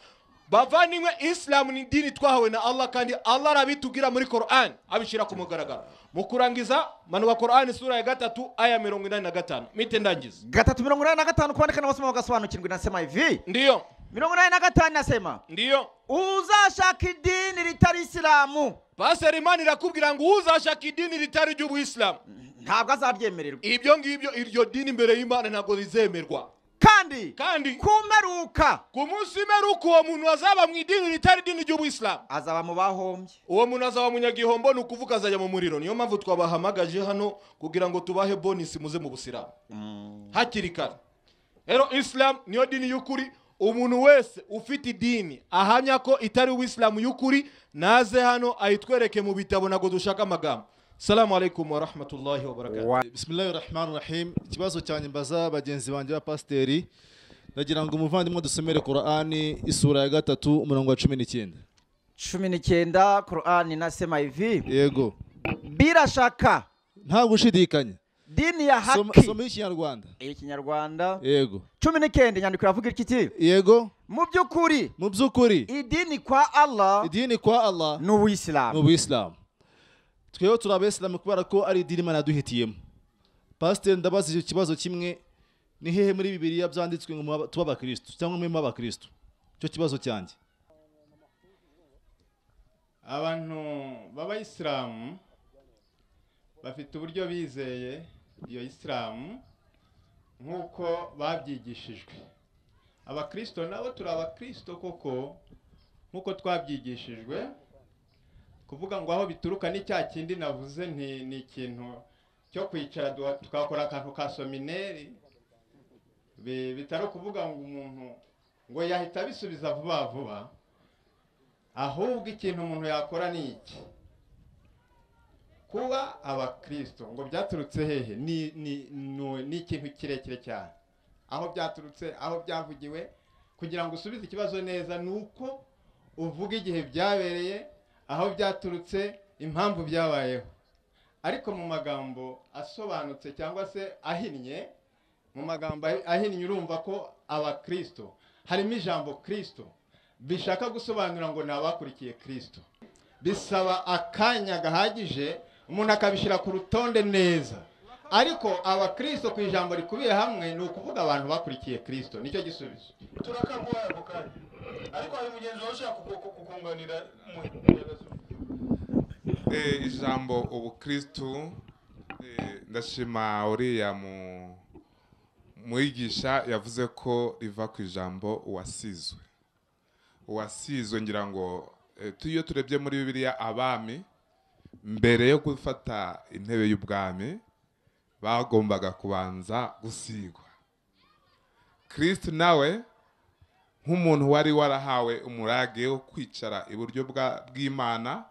Bavandimwe, Islam ni idini twahawe na Allah, kandi Allah arabitubwira muri Quran, abishyira ku mugaragaro. Mu kurangiza, manuka Quran sura ya 3 aya 85. Mite ndangiza. 3:85 kubandika n'abasoma bagasobanukirwa. Inasema hivi. Ndiyo. 85 nasema. Ndiyo. Uzashaka idini ritari Isilamu. Pastor Imana irakubwira ngo uzashaka idini ritari ry'Ubuyisilamu ntabwo azaryemererwa. Ibyo ngibyo, iryo dini imbere y'Imana ntabwo rizemerwa. Kandi kumeruka, ku munsi w'imperuka, uwo muntu azaba mu idini ritari idini ry'Ubuyisilamu azaba mu bahombye. Uwo muntu azaba munyagihombo, ni ukuvuga azajya mu muriro. Niyo mpamvu twabahamagaje hano kugira ngo tubahe bonus muze mu Busilamu hakiri kare. Rero Islam niyo dini y'ukuri. Umuntu wese ufite idini ahamya ko itari Uwisilamu y'ukuri naze hano ayitwereke mu bitabo, ntabwo dushaka amagambo. Salamu alaikum wa rahmatullahi wa barakatuh. Bismillahir Rahmanir Rahim. Ikibazo cyanjye mbaza bagenzi banjye ba pasiteri, ndagira ngo umuvandimwe dusomere Qur'ani isura ya 3 umurongo wa 19. 19 Qur'ani nasema hivi. Yego. Bila shaka, nta gushidikanya, dini ya haki. Soma ikinyarwanda. Ikinyarwanda. Yego. 19 nyandiko iravuga iki? Yego. Mu byukuri. Mu byukuri. Idini kwa Allah. Idini kwa Allah ni Ubuislamu. Ni Ubuislamu. Twewe turi abayisilamu kubera ko ari idini Imana yaduhitiyemo. Pasiteri, ndabaza icyo kibazo kimwe, ni hehe muri Bibiliya byanditswe ngo tuba abakristo cyangwa mwe abakristo? Icyo kibazo cyanjye. Abantu b'abayisilamu bafite uburyo bizeye iyo isilamu nk'uko babyigishijwe. Abakristo nabo turi abakristo koko nk'uko twabyigishijwe. Kuvuga ngo aho bituruka ni cya kindi navuze nti ni ikintu cyo kwicara tukakora akantu ka seminari, bitari kuvuga ngo umuntu ngo yahita abisubiza vuba vuba. Ahubwo ikintu umuntu yakora ni iki: kuba abakristo ngo byaturutse hehe? Ni ikintu kirekire cyane, aho byaturutse, aho byavugiwe. Kugira ngo usubize ikibazo neza ni uko uvuga igihe byabereye, aho byaturutse, impamvu byabayeho. Ariko mu magambo asobanutse cyangwa se ahinnye, mu magambo ahinnye urumva ko abakristo harimo ijambo Kristo bishaka gusobanura ngo ni abakurikiye Kristo. Bisaba akanya gahagije umuntu akabishyira ku rutonde neza. Ariko abakristo ku ijambo rikubiye hamwe ni ukuvuga abantu bakurikiye Kristo, nicyo gisubizo. Turakaguha ako kanya, ariko hari mugenzi wawe ushaka kukunganira. Ijambo ubukristo, ndashima uriya mwigisha yavuze ko riva ku ijambo uwasizwe. Uwasizwe, ngira ngo tuyo turebye muri Bibiliya, abami mbere yo gufata intebe y'ubwami bagombaga kubanza gusigwa. Kristo nawe nk'umuntu wari warahawe umurage wo kwicara iburyo bw'Imana,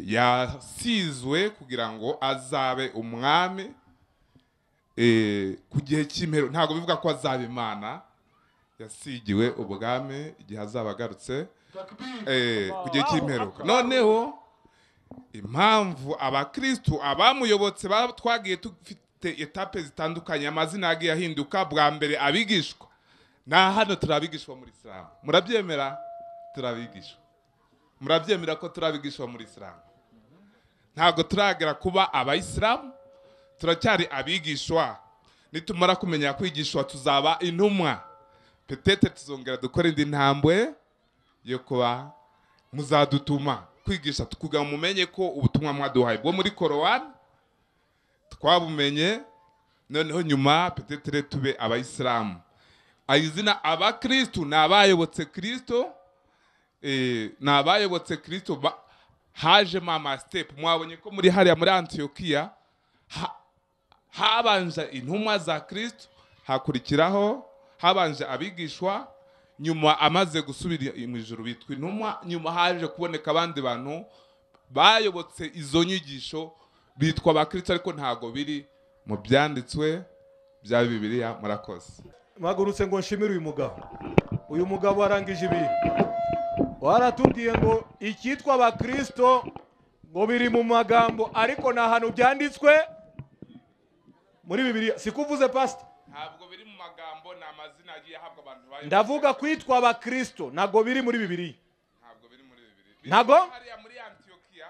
yasizwe kugira ngo azabe umwami ku gihe cy'impero. Ntabwo bivuga ko azaba Imana, yasigiwe ubwami igihe azaba agarutse ku gihe cy'imperuka. Noneho impamvu abakristo abamuyobotse twagiye dufite etape zitandukanye, amazina yagiye ahinduka. Bwa mbere abigishwa, na hano turabigishwa muri Islam. Murabyemera? Turabigishwa. Murabyemera ko turabigishwa muri Islam? Ntabwo turagera kuba abayisilamu, turacyari abigishwa. Nitumara kumenya kwigishwa tuzaba intumwa. Petete tuzongera dukora indi ntambwe yo kuba muzadutuma kwigisha, tukuga mumenye ko ubutumwa mwaduhaye bwo muri Korowani twabumenye. Noneho nyuma petetere tube abayisilamu. Izina abakristo ni abayobotse Kristo, ni abayobotse Kristo. Haje mama step, mwabonye ko muri hariya muri Antiokiya habanje intumwa za Kristo, hakurikiraho habanje abigishwa, nyuma amaze gusubira mu ijuru bitwa intumwa, nyuma haje kuboneka abandi bantu bayobotse izo nyigisho bitwa abakristo, ariko ntago biri mu byanditswe bya Bibiliya. Murakoze. Mpagurutse ngo nshimire uyu mugabo. Uyu mugabo arangije ibintu. Waratubwiye ngo icyitwa abakristo ngo biri mu magambo, ariko nta hantu byanditswe muri Bibiliya. Sikuvuze pastor? Ntabwo biri mu magambo, ni amazina agiye ahabwa abantu bayo. Ndavuga kwitwa abakristo ntabwo biri muri Bibiliya. Ntabwo biri muri Bibiliya. Ntabwo? Hariya muri Antiokiya.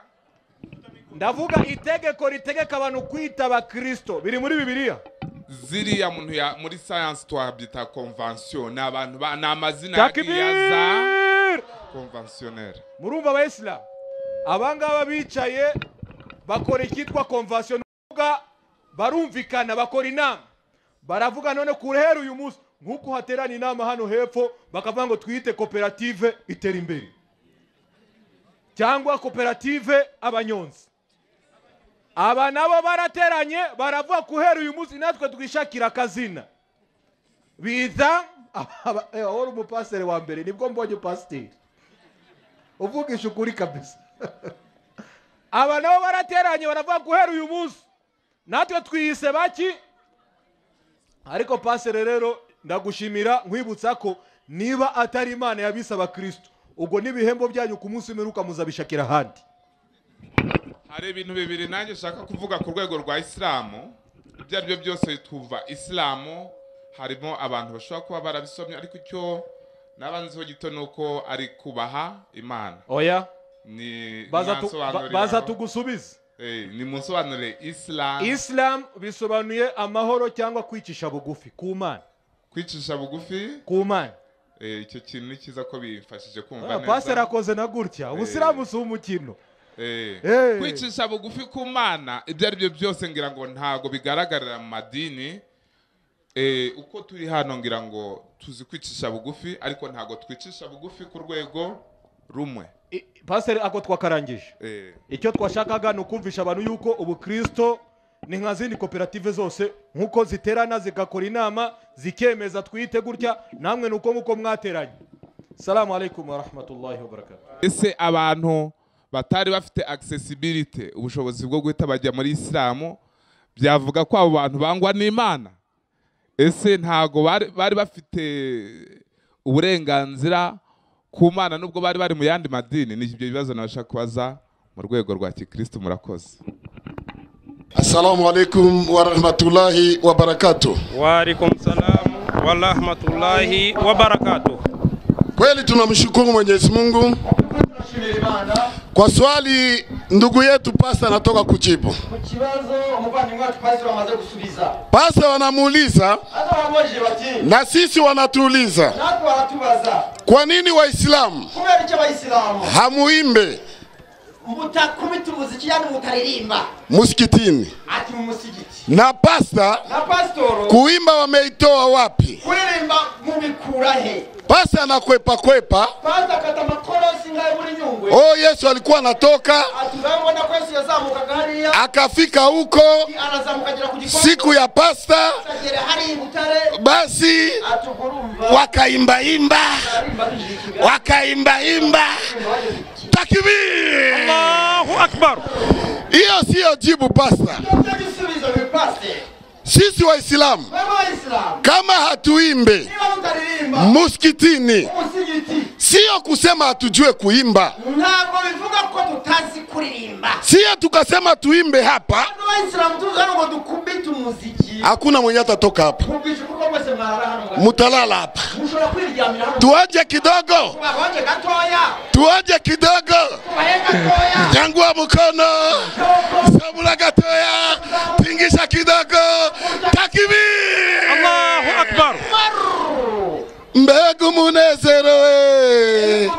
Ndavuga itegeko ritegeka abantu kwita abakristo biri muri Bibiliya. Ziriya muntu ya muri science twabyita convention, ni abantu ba ni amazina yagiye aza conventionnel. Murumva abayisilamu abangaba bicaye bakora icyitwa convention, barumvikana bakora inama, baravuga none kurehera uyu munsi nkuko haterana inama hano hepfo bakavuga ngo twite koperative itera imbere cyangwa koperative abanyonzi. Aba nabo barateranye baravuga kuhera uyu munsi natwe twishakira akazina biza. Wari umupasiteri wa mbere, nibwo mbonye pasiteri uvugisha ukuri kabisa. Aba nabo barateranye baravuga guhera uyu munsi natwe twiyise baki. Ariko pasere rero ndagushimira nkwibutsa ko niba atari Imana yabise abakristo, ubwo n'ibihembo byanyu ku munsi w'imperuka muzabishakira ahandi. Hari ibintu bibiri nanjye nshaka kuvuga ku rwego rwa Isilamu. Ibyo ari byo byose twumva Isilamu harimo abantu bashobora kuba barabisomye, ariko icyo nabanzeho gito nuko ari kubaha Imana. Oya, ni baza tugusubize. Ni munsobanurire Islam. Islam bisobanuye amahoro cyangwa kwicisha bugufi ku Mana. Kwicisha bugufi ku Mana. Icyo kintu ni cyiza ko bifashije kumva neza. Pastor akoze na gutya, ubusilamu si umukino. Kwicisha bugufi ku Mana ibyo ari byo byose ngira ngo ntago bigaragarira mu madini. Uko turi hano ngira ngo tuzi kwicisha bugufi, ariko ntago twicisha bugufi ku rwego rumwe. Pastor ako twakarangije. Icyo twashakaga ni ukumvisha abantu yuko ubukristo ni nka zindi koperative zose nkuko ziterana zigakora inama zikemeza twite gutya, namwe nuko nkuko mwateranye. Salamu alaikum wa rahmatullahi wa barakatuh. Ese abantu batari bafite accessibility, ubushobozi bwo guhita bajya muri Isilamu, byavuga ko abo bantu bangwa n'Imana? Ese ntago bari bafite uburenganzira ku Mana nubwo bari bari mu yandi madini? Ni ibyo bibazo nabashaka kubaza mu rwego rwa Kikristo. Murakoze. Assalamu alaikum wa rahmatullahi wa barakatuh. Wa alaikum salam wa rahmatullahi wa barakatuh. Kweli tunamshukuru Mwenyezi Mungu kwa swali ndugu yetu pasta anatoka kujibu. Pasta wanamuuliza na sisi wanatuuliza, kwa nini Waislamu hamuimbe musikitini na pasta kuimba wameitoa wapi? Pasta anakwepa kwepa. Oh, Yesu alikuwa anatoka akafika huko siku ya pasta, basi wakaimba imba, wakaimba imba. Takbir! Allahu Akbar. Hiyo sio jibu pasta. Sisi Waislamu kama hatuimbe musikitini, sio kusema hatujue kuimba. Sio tukasema tuimbe hapa, hakuna mwenye atatoka hapa, mutalala hapa. Tuaje kidogo, tuaje kidogo, nyangua mkono, samula gatoya, tingisha kidogo. Takbir! Allahu Akbar. Mbegu munezero we,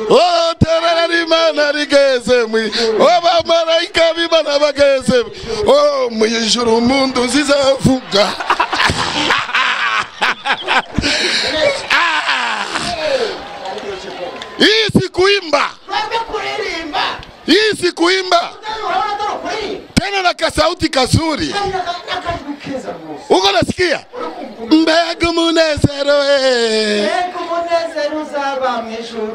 oh terera Imana rigeze mwi, oh bamaraika b'Imana bageze, oh mwijuru mundu zizavuga. Hii si kuimba, hii si kuimba tena na kasauti kazuri. Uko nasikia? Mbegu munezero we,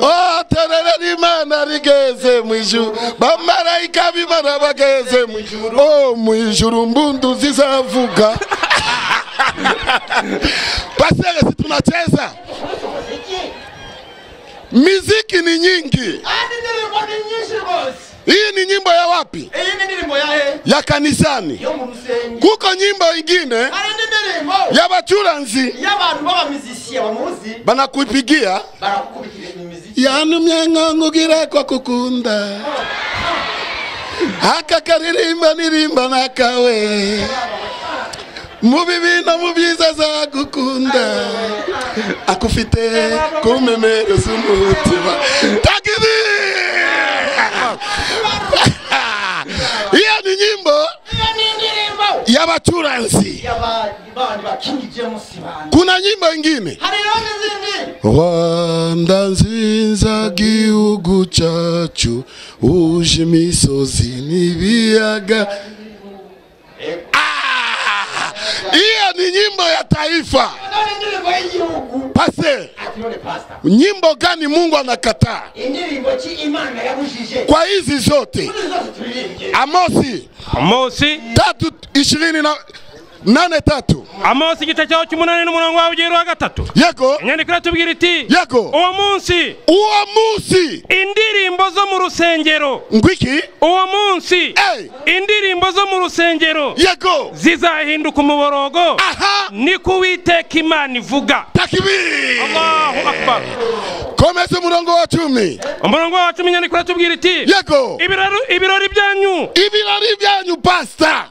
oh terera Imana rigeze mwijuru, bamaraika b'Imana bageze mwijuru, oh mwijuru mbundu zizavuga. Pasere, si tunacheza miziki ni nyingi. Hii ni nyimbo ya wapi? Ya kanisani. Kuko nyimbo ingine ya bachuranzi banakuipigia yanumye ngongugira kwa kukunda aka karirimba nirimba nakawe mubibi na mubyiza zagukunda akufite kumemero z'umutima. Takbir! Hiyo ni nyimbo ya bachuranzi. Kuna nyimbo ingine Rwanda nziza gihugu cyacu uje imisozi n'ibiyaga. Hiyo ni Ni nyimbo ya taifa. Pastor, nyimbo gani Mungu anakataa? Kwa hizi zote. Amosi 3:28. Amosi igice cyaho cy'umunani n'umurongo wawe ugira 3. Yego. Inyandiko iratubwira iti. Yego. Uwo munsi indirimbo zo mu rusengero. Ngwiki? Uwo munsi indirimbo zo mu rusengero. Yego. Zizahinduka umuborogo. Aha. Niko Uwiteka Imana ivuga. Takbir. Allahu Akbar. Komeza umurongo wa 10. Umurongo wa 10 inyandiko iratubwira iti. Yego. Ibirori byanyu. Ibirori byanyu pastor.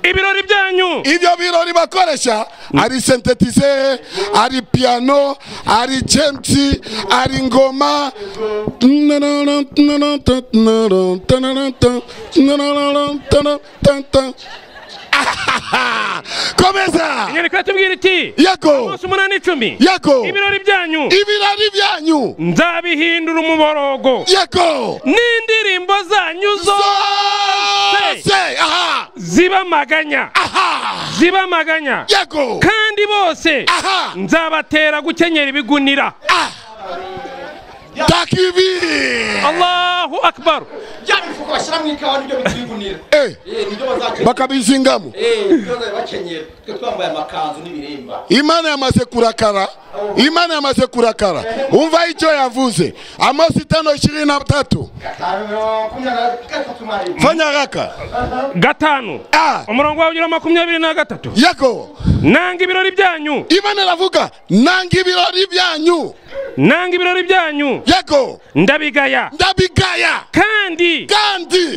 Ibirori byanyu. Ibyo birori bakoresha ari synthetizer, ari piano, ari chemti, ari ngoma. Komeza. Inyandiko iratubwira iti. Yego. Amosi 8:10. Yego. Ibirori byanyu. Ibirori byanyu. Nzabihindura umuborogo. Yego. N'indirimbo zanyu zose. Aha. Ziba maganya. Aha. Ziba maganya. Yego. Kandi bose. Aha. Nzabatera gukenyera ibigunira. Takbir. Allahu Akbar. Bya bifuko bashyira mu ikawa nibyo bitwigunira. Bakabizingamo. Nibyo bakenyera. Twe twambaye amakanzu n'ibiremba. Imana yamaze kurakara. Imana yamaze kurakara. Umva icyo yavuze. Amosi 5:23. Fanya haraka. 5. Umurongo wa 23. Yego. Nanga ibirori byanyu. Imana iravuga nanga ibirori byanyu. Nanga ibirori byanyu. Yego. Ndabigaya. Ndabigaya. Kandi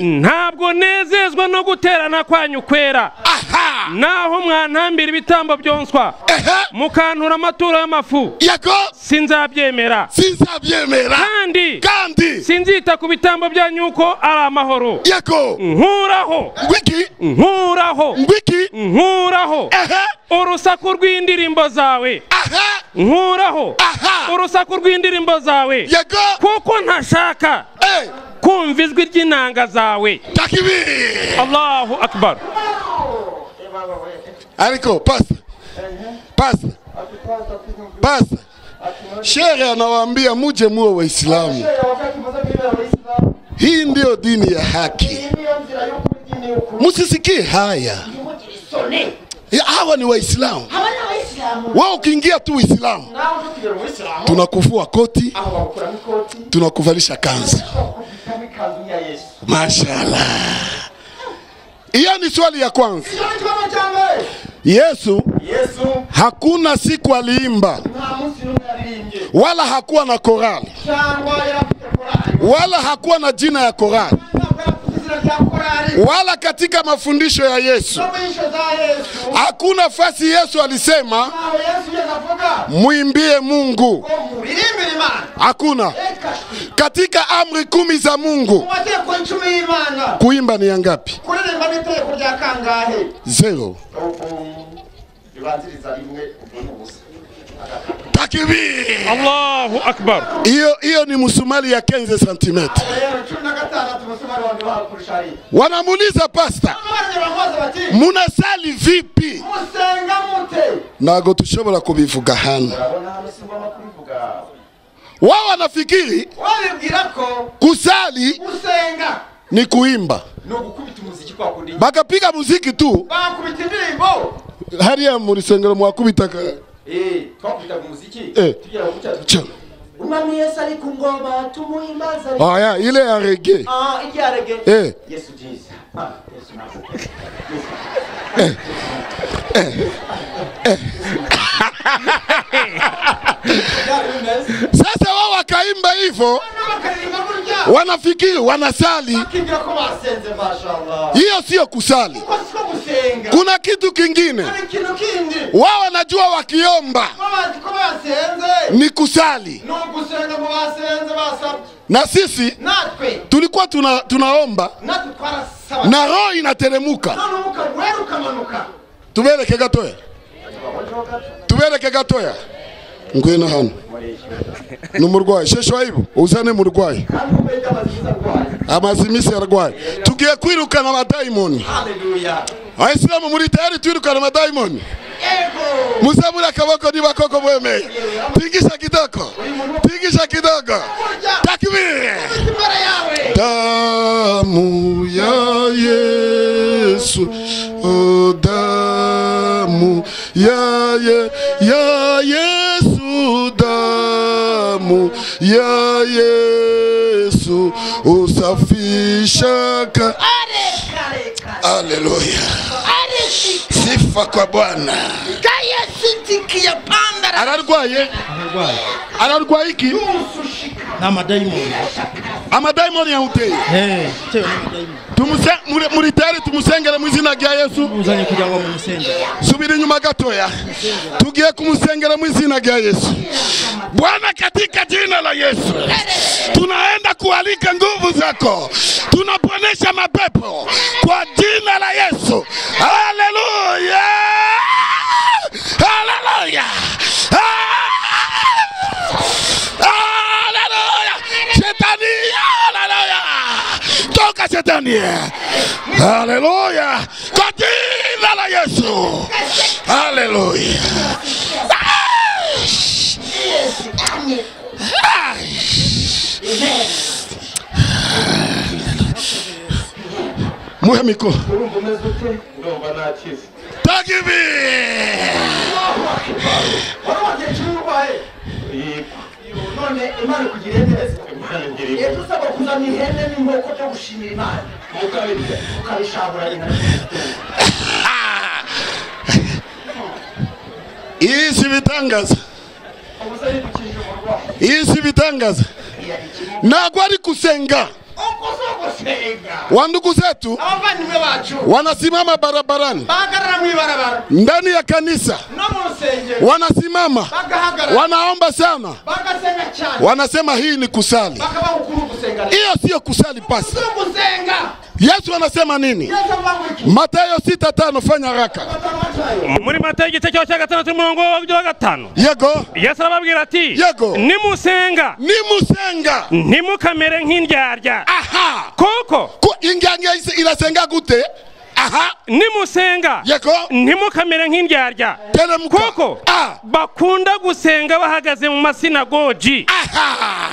ntabwo nezezwa no guterana kwanyu kwera. Aha. Naho mwantambira ibitambo byonswa. Mukantura amaturo y'amafu. Yego. Sinzabyemera. Sinzabyemera. Kandi sinzita ku bitambo byanyu uko ari amahoro. Yego. Nkuraho. Ngwiki. Nkuraho. Ngwiki. Nkuraho. Urusaku rw'indirimbo zawe. Aha. Nkuraho. Aha. Urusaku rw'indirimbo zawe. Yego. Kuko ntashaka kumva ijwi ry'inanga zawe. Takbir. Allahu Akbar. Ariko pastor. Pastor. Pastor. Sheikh anawaambia muje muwe Waislamu. Hii ndio dini ya haki. Musisikie haya. Hawa ni Waislamu. Wao ukiingia tu Uislamu, tunakufua koti, tunakuvalisha kanzu. Mashallah. Hiyo ni swali ya kwanza. Yesu hakuna siku aliimba, wala hakuwa na korali, wala hakuwa na jina ya korali, wala katika mafundisho ya Yesu hakuna fasi Yesu alisema muimbie Mungu. Hakuna. Katika amri 10 za Mungu kuimba ni ngapi? 0. Takbir. Allahu Akbar. Hiyo ni msumari ya 15 cm. Wanamuuliza pastor, munasali vipi? Nago tushobora kubivuga hano. Wao wanafikiri kusali ni kuimba. Bakapiga muziki tu. Hariya muri sengero mwakubitaka. Twakubita muziki tugira guca. Umwami Yesu ari ku ngoma tumuhimbaza. Aya ile ya reggae. Ile ya reggae. Yesu Jesus. Yesu Sasa wao wakaimba hivyo, wanafikiri wanasali. Hiyo sio kusali. Kuna kitu kingine. Wao wanajua wakiomba ni kusali. Na sisi tulikuwa tunaomba na roho inateremuka. Tubereke gatoya. Tubereke gatoya. Ngwino hano. Numurwayi shesho aibu uzane murwayi. Amazimisi arwaye. Tugiye kwirukana abadaimoni. Hallelujah. Waislamu muri tayari twirukana abadaimoni? Muzamura akaboko niba koko mwemeye. Tingisha kidogo, tingisha kidogo. Takbir. Damu ya Yesu, oh damu ya ya Yesu, damu ya Yesu usafisha. Haleluya. Sifa kwa Bwana. Ararwaye? Ararwaye iki? N'amadayimoni. Amadayimoni yamuteye. Muri tayari tumusengere mu izina rya Yesu. Uzanye kugira ngo mumusengere. Subira inyuma gatoya. Tugiye kumusengera mu izina rya Yesu. Bwana, katika jina la Yesu tunaenda kualika nguvu zako, tunaponesha mapepo kwa jina la Yesu. Haleluya, haleluya, haleluya. Shetani, haleluya, toka shetani. Haleluya, kwa jina la Yesu. Haleluya. Muhe mikoro. Takbir. None Imana ikugiriye neza. Usabwa kuzana ihene n'inkoko byo gushimira Imana. Ukabishabura nyina. Iyi si bitangaza. Iyi si bitangaza. Ntabwo ari kusenga. Wandugu zetu wanasimama barabarani, ndani ya kanisa wanasimama, wanaomba sana, wanasema hii ni kusali. Hiyo sio kusali pasi. Yesu anasema nini? Mathayo 6:5, fanya haraka. Muri Matayo igice cya gatandatu umurongo wa gatanu. Yego. Yesu arababwira ati: Yego. Nimusenga. Nimusenga. Ntimukamere nk'indyarya. Aha. Koko ko indyarya irasenga gute? Aha. Nimusenga. Yego. Ntimukamere nk'indyarya. Koko bakunda gusenga bahagaze mu masinagogi. Aha.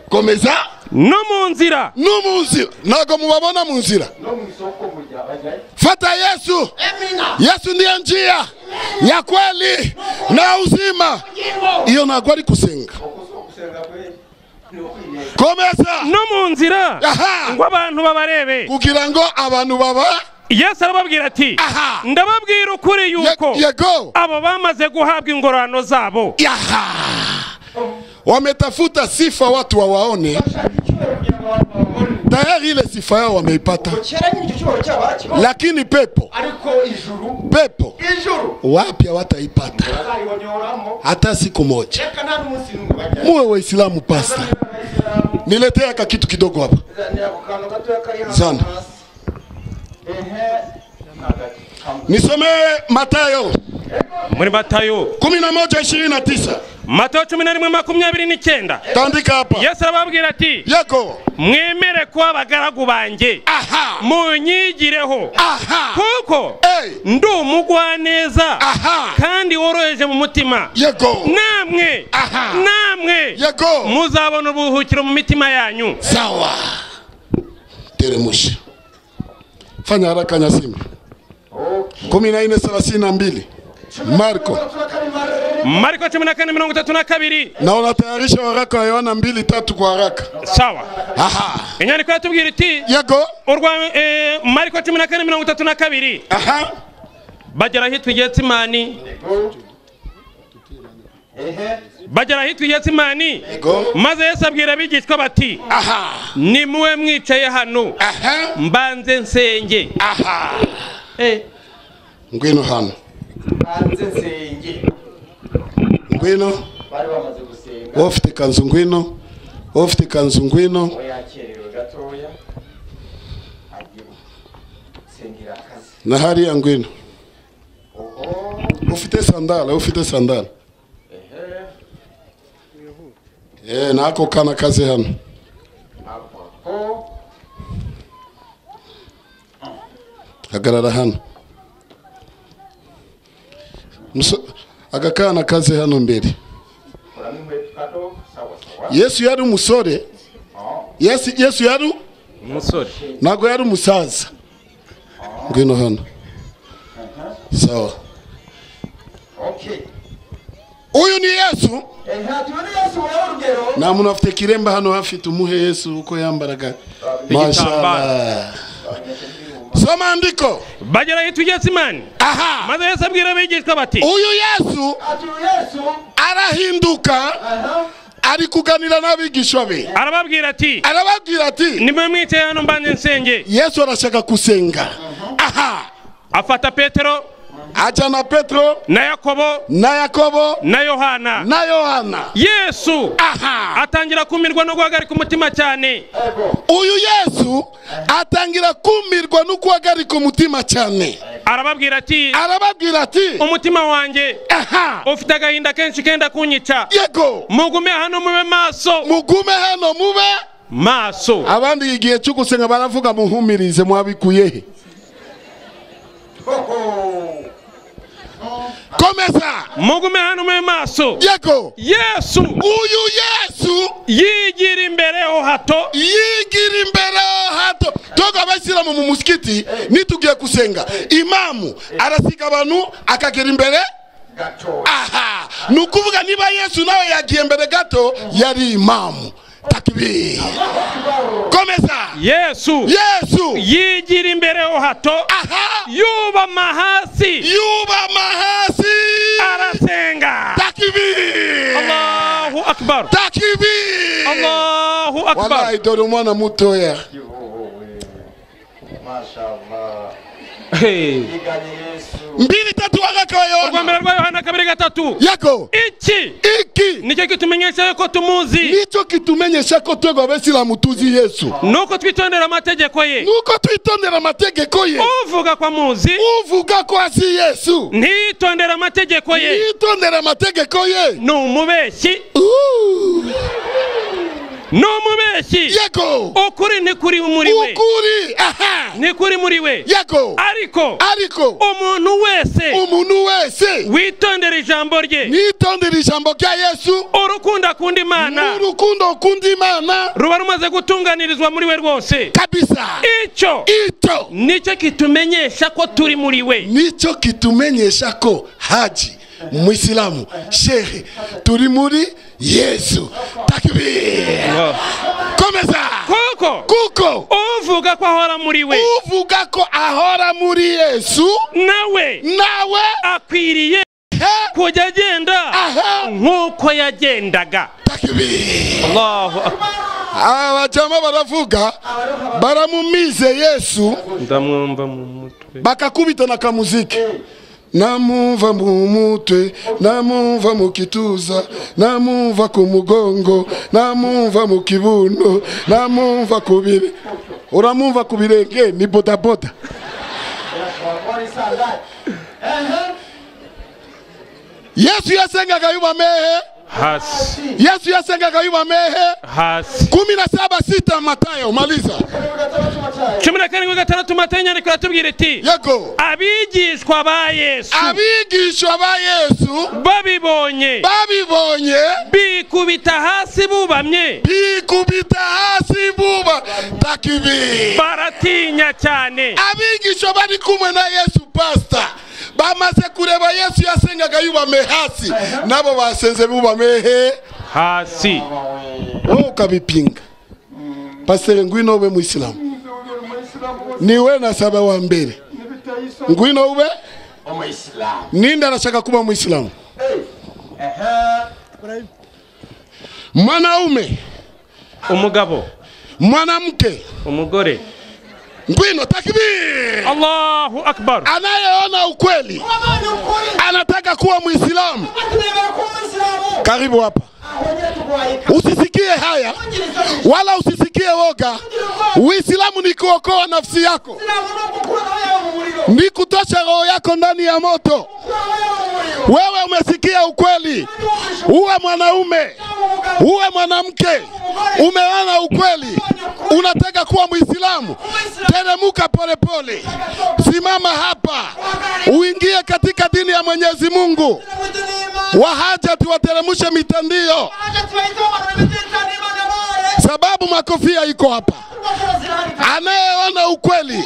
Komeza. No mu nzira. No mu nzira. Ntabwo mubabona mu nzira. Fata Yesu. Yesu ndiye njia ya kweli na uzima. Iyo ntabwo ari gusenga. Komeza. No mu nzira. Ngo abantu babarebe. Kugira ngo abantu baba. Yesu arababwira ati: ndababwira ukuri yuko abo bamaze guhabwa ingororano zabo. Wametafuta sifa watu wawaone. Tayari ile sifa yao wameipata. Lakini pepo, pepo wapi hawataipata hata siku moja. Muwe Waislamu pasta. Niletea ka kitu kidogo hapa. Sana. Nisomee Mathayo. Muri Mathayo 11:29. Matayo 11:29. Tandika hapa. Yesu arababwira ati: Yego. Mwemere kuba abagaragu banjye. Aha. Munyigireho. Aha. Kuko ndi umugwaneza. Aha. Kandi woroheje mu mutima. Yego. Namwe. Aha. Namwe. Yego. Muzabona uburuhukiro mu mitima yanyu. Sawa. Teremusha. Fanya haraka Nyasimba. 14:32. Marko. Marko 14:32. Na unatayarisha waraka wa Yohana 2:3 kwa haraka. Sawa. Aha. Inyandiko yatubwira iti: Yego. Urwa Marko 14:32. Aha. Bagera ahitwa Getsimani. Bagera ahitwa Getsimani. Maze Yesu abwira abigishwa bati: Aha. Ni muwe mwicaye hano. Aha. Mbanze nsenge. Aha. Ngwino hano. Mbanze nsenge. Ngwino. Bari bamaze gusenga. Ufite kanzu ngwino. Ufite kanzu ngwino. Oyakerewe gatoya. Agiye sengera akazi. Na hariya ngwino. Ufite sandala, ufite sandala. Nako kana kazi hano. Hagarara hano. Agakana kaze hano mbere. Yesu yari umusore. Yesu yari umusore, ntabwo yari umusaza. Ngwino hano. Sawa. Uyu ni Yesu. Nta muntu afite kiremba hano hafite umuhe Yesu uko yambaraga. Mashallah. Soma andiko. Bagera ahitwa Getsemani. Aha. Maze Yesu abwira abigishwa bati, uyu Yesu arahinduka ari kuganira n'abigishwa be. Arababwira ati, nimwe mwicaye hano mbanze nsenge. Yesu arashaka gusenga. Aha. Afata Petero, ajana Petro na Yakobo na Yohana. Yesu aha atangira kumirwa no guhagarika umutima cyane. Uyu Yesu atangira kumirwa no guhagarika umutima cyane. Arababwira ati, umutima wanjye aha ufite agahinda kenshi kenda kunyica. Yego. Mugume hano mube maso. Mugume hano mube maso. Abandi igihe cyo gusenga baravuga muhumirize mwabikuye he? Komeza. Mugume hano mube maso. Yego. Yesu, uyu Yesu yigira imbere ho hato. Toga abasilamu mu musikiti nitugiye kusenga, imamu arasiga abantu akagera imbere gato. Aha. Nukuvuga niba Yesu nawe yagiye imbere gato yari imamu. Takbir. Komeza. Yesu yigira imbere ho hato. Aha. Yubama hasi arasenga. Takbir. Allahu akbar. Takbir. Allahu akbar. Wallahi dore umwana mutoya. Mashallah. Hey. 2-3 waraka wa Yohana. Urwambere rwa Yohana 2:3. Yego. Iki nicyo kitumenyesha ko tumuzi. Nicyo kitumenyesha ko twebwe abasilamu tuzi Yesu. Nuko twitondera amategeko ye. Uvuga ko amuzi, uvuga ko azi Yesu, ntitondera amategeko ye. Ni umubeshyi. Yego. Ukuri ntikuri muri we. Ukuri aha ntikuri muri we. Yego. Ariko umuntu wese witondera ijambo rye, nitondera ijambo rya Yesu, urukundo akunda Imana, urukundo akunda Imana ruba rumaze gutunganirizwa muri we rwose kabisa. Icyo nicyo kitumenyesha ko turi muri we. Nicyo kitumenyesha ko haji Muislamu shehe turi muri Yesu. Takbir. Komeza. Kuko uvuga ko ahora muri we, uvuga ko ahora muri Yesu, nawe akwiriye kujya agenda nk'uko yagendaga. Takbir. Allahu akbar. Abajama baravuga baramumize Yesu, ndamwumva mu mutwe, bakakubita na kamuziki. Namumva mu mutwe, namumva mu kituza, namumva ku mugongo, namumva mu kibuno, namumva ku bire. Uramumva ku birenge ni bodaboda. Yesu yasengaga yubamehe hasi. Yesu yasengaga yubamehe hasi. 17:6 Matayo, maliza. 17:6 Matayo inyandiko iratubwira iti, Yego. Abigishwa ba Yesu babibonye bikubita hasi bubamye, Takbir. Baratinya cyane. Abigishwa bari kumwe na Yesu pastor bamaze kureba Yesu yasengaga yubame hasi, nabo basenze bubame he hasi. Wowe ukabipinga. Pastor ngwino ube Muislamu. Niwe nasaba wa mbere. Ngwino ube Umuislamu. Ninde arashaka kuba Muislamu? Mwanaume, umugabo, mwanamke, umugore. Ngwino. Takbir. Allahu akbar. Anayeona ukweli anataka kuwa Muislamu, karibu hapa. Usisikie haya wala usisikie woga. Uislamu ni kuokoa nafsi yako, ni kutosha roho yako ndani ya moto. Wewe umesikia ukweli, uwe mwanaume, Uwe mwanamke umeona ukweli, unataka kuwa Muislamu, teremuka polepole, simama hapa, uingie katika dini ya Mwenyezi Mungu. Wahajati wateremushe mitandio, sababu makofia iko hapa. Anayeona ukweli,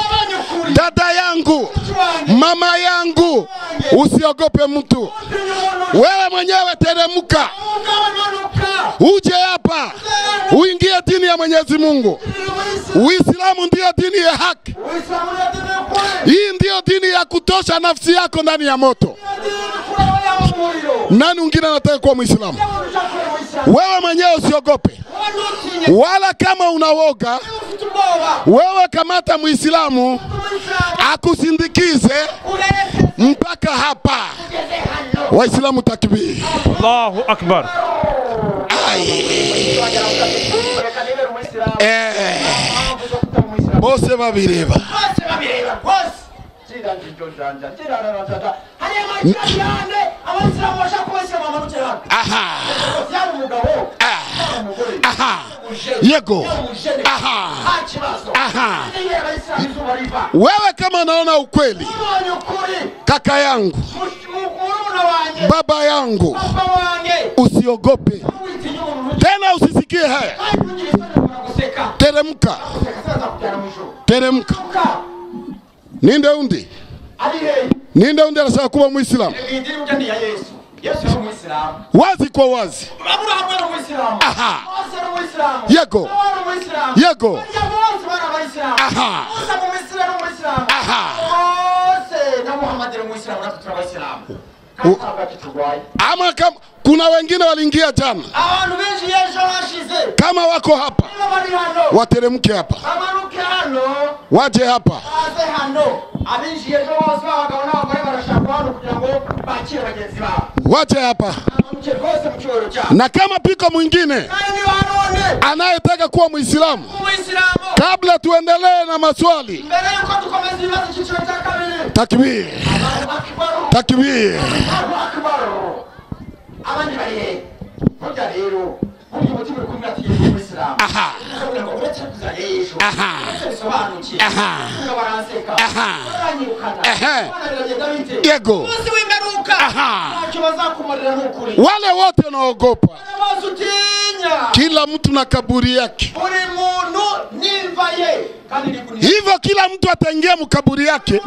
dada yangu, mama yangu, usiogope mtu. Wewe mwenyewe teremuka, uje hapa, uingie dini ya Mwenyezi Mungu. Uislamu ndio dini ya haki. Hii ndio dini ya kutosha nafsi yako ndani ya moto. Nani mwingine anataka kuwa Muislamu? Wewe mwenyewe usiogope, wala kama unawoga, wewe kamata Muislamu akusindikize mpaka hapa. Waislamu takbir. Allahu Akbar. Bose babireba. Aha. Aha. Yego. Aha. Aha. Wewe kama unaona ukweli, kaka yangu, baba yangu, usiogope tena, usisikie haya. Teremka, teremka. Ninde undi? Ninde undi anasema kuwa Muislamu? Wazi kwa wazi. Aha. Yego. Yego. Aha. Aha. Ama kama kuna wengine waliingia jana, kama wako hapa wateremke hapa, waje hapa. Waje hapa. Na kama piko mwingine anayetaka kuwa Muislamu, kabla tuendelee na maswali, takbir, takbir. Aha. Aha. Aha. Aha. Aha. Yego. Aha. Wale wote wanaogopa, kila mtu na kaburi yake. Hivyo kila mtu ataingia mkaburi yake.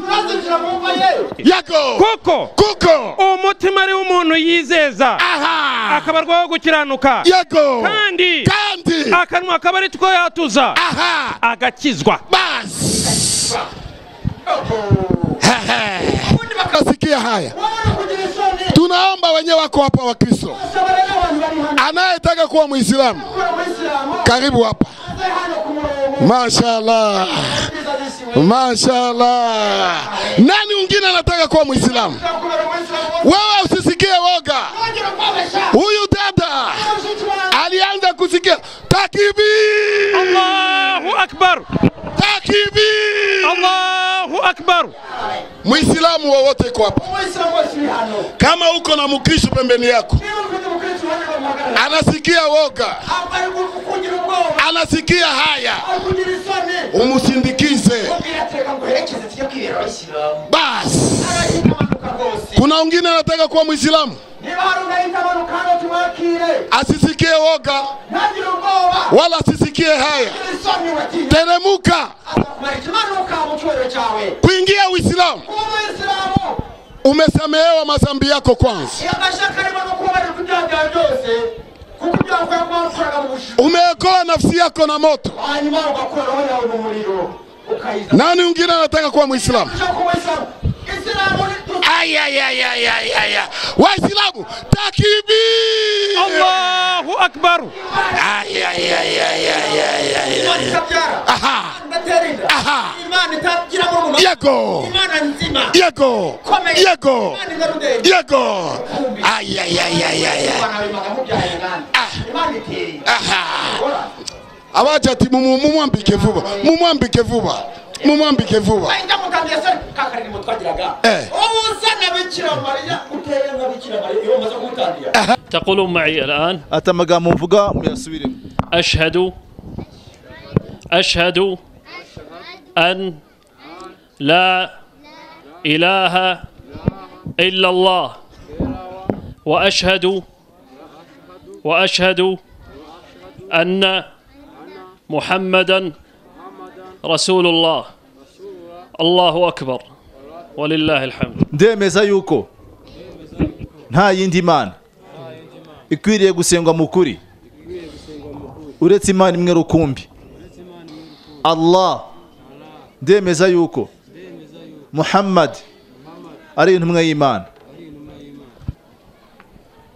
Yego. Kuko. Kuko. Umutima ari umuntu yizeza. Aha. Akabarwaho gukiranuka. Yego. Kandi. Kandi. Akanwa akabari two yatuza. Aha. Agakizwa. Bas. Sikia haya. Tunaomba wenyewe wako hapa wa Kristo, anayetaka kuwa Muislamu, karibu hapa. Mashallah. Mashallah. Nani mwingine anataka kuwa Muislamu? Wewe usisikie woga. Huyu dada alianza kusikia takbir. Allahu Akbar. Takbir. Allahu Akbar. Muislamu wowote yuko hapa, kama uko na Mkristo pembeni yako, anasikia woga, anasikia haya, umusindikize. Bas. Kuna wengine anataka kuwa Muislamu, asisikie woga wala asisikie haya. Teremuka kuingia Uislamu. Umesamehewa madhambi yako kwanza, umeokoa nafsi yako na moto. Nani mwingine anataka kuwa Muislamu? Ay ay ay ay ay ay. Waislamu takbir. Allahu Akbar. Ay ay ay ay ay ay. Aha. Aha. Yego. Yego. Yego. Yego. Ay ay ay ay ay. Aha. Abaja ati mumwambike vuba. Mumwambike vuba. Mumwambike vuba. تقولون معي الآن. Ati amagambo mvuga muyasubiremo. أشهد أن لا إله إلا الله وأشهد أن محمدا رسول الله. الله أكبر ولله الحمد. Ndemeza yuko nta yindi mana ikwiriye gusengwa mu kuri uretse Imana imwe rukumbi Allah. Ndemeza yuko Muhammad ari intumwa y'Imana.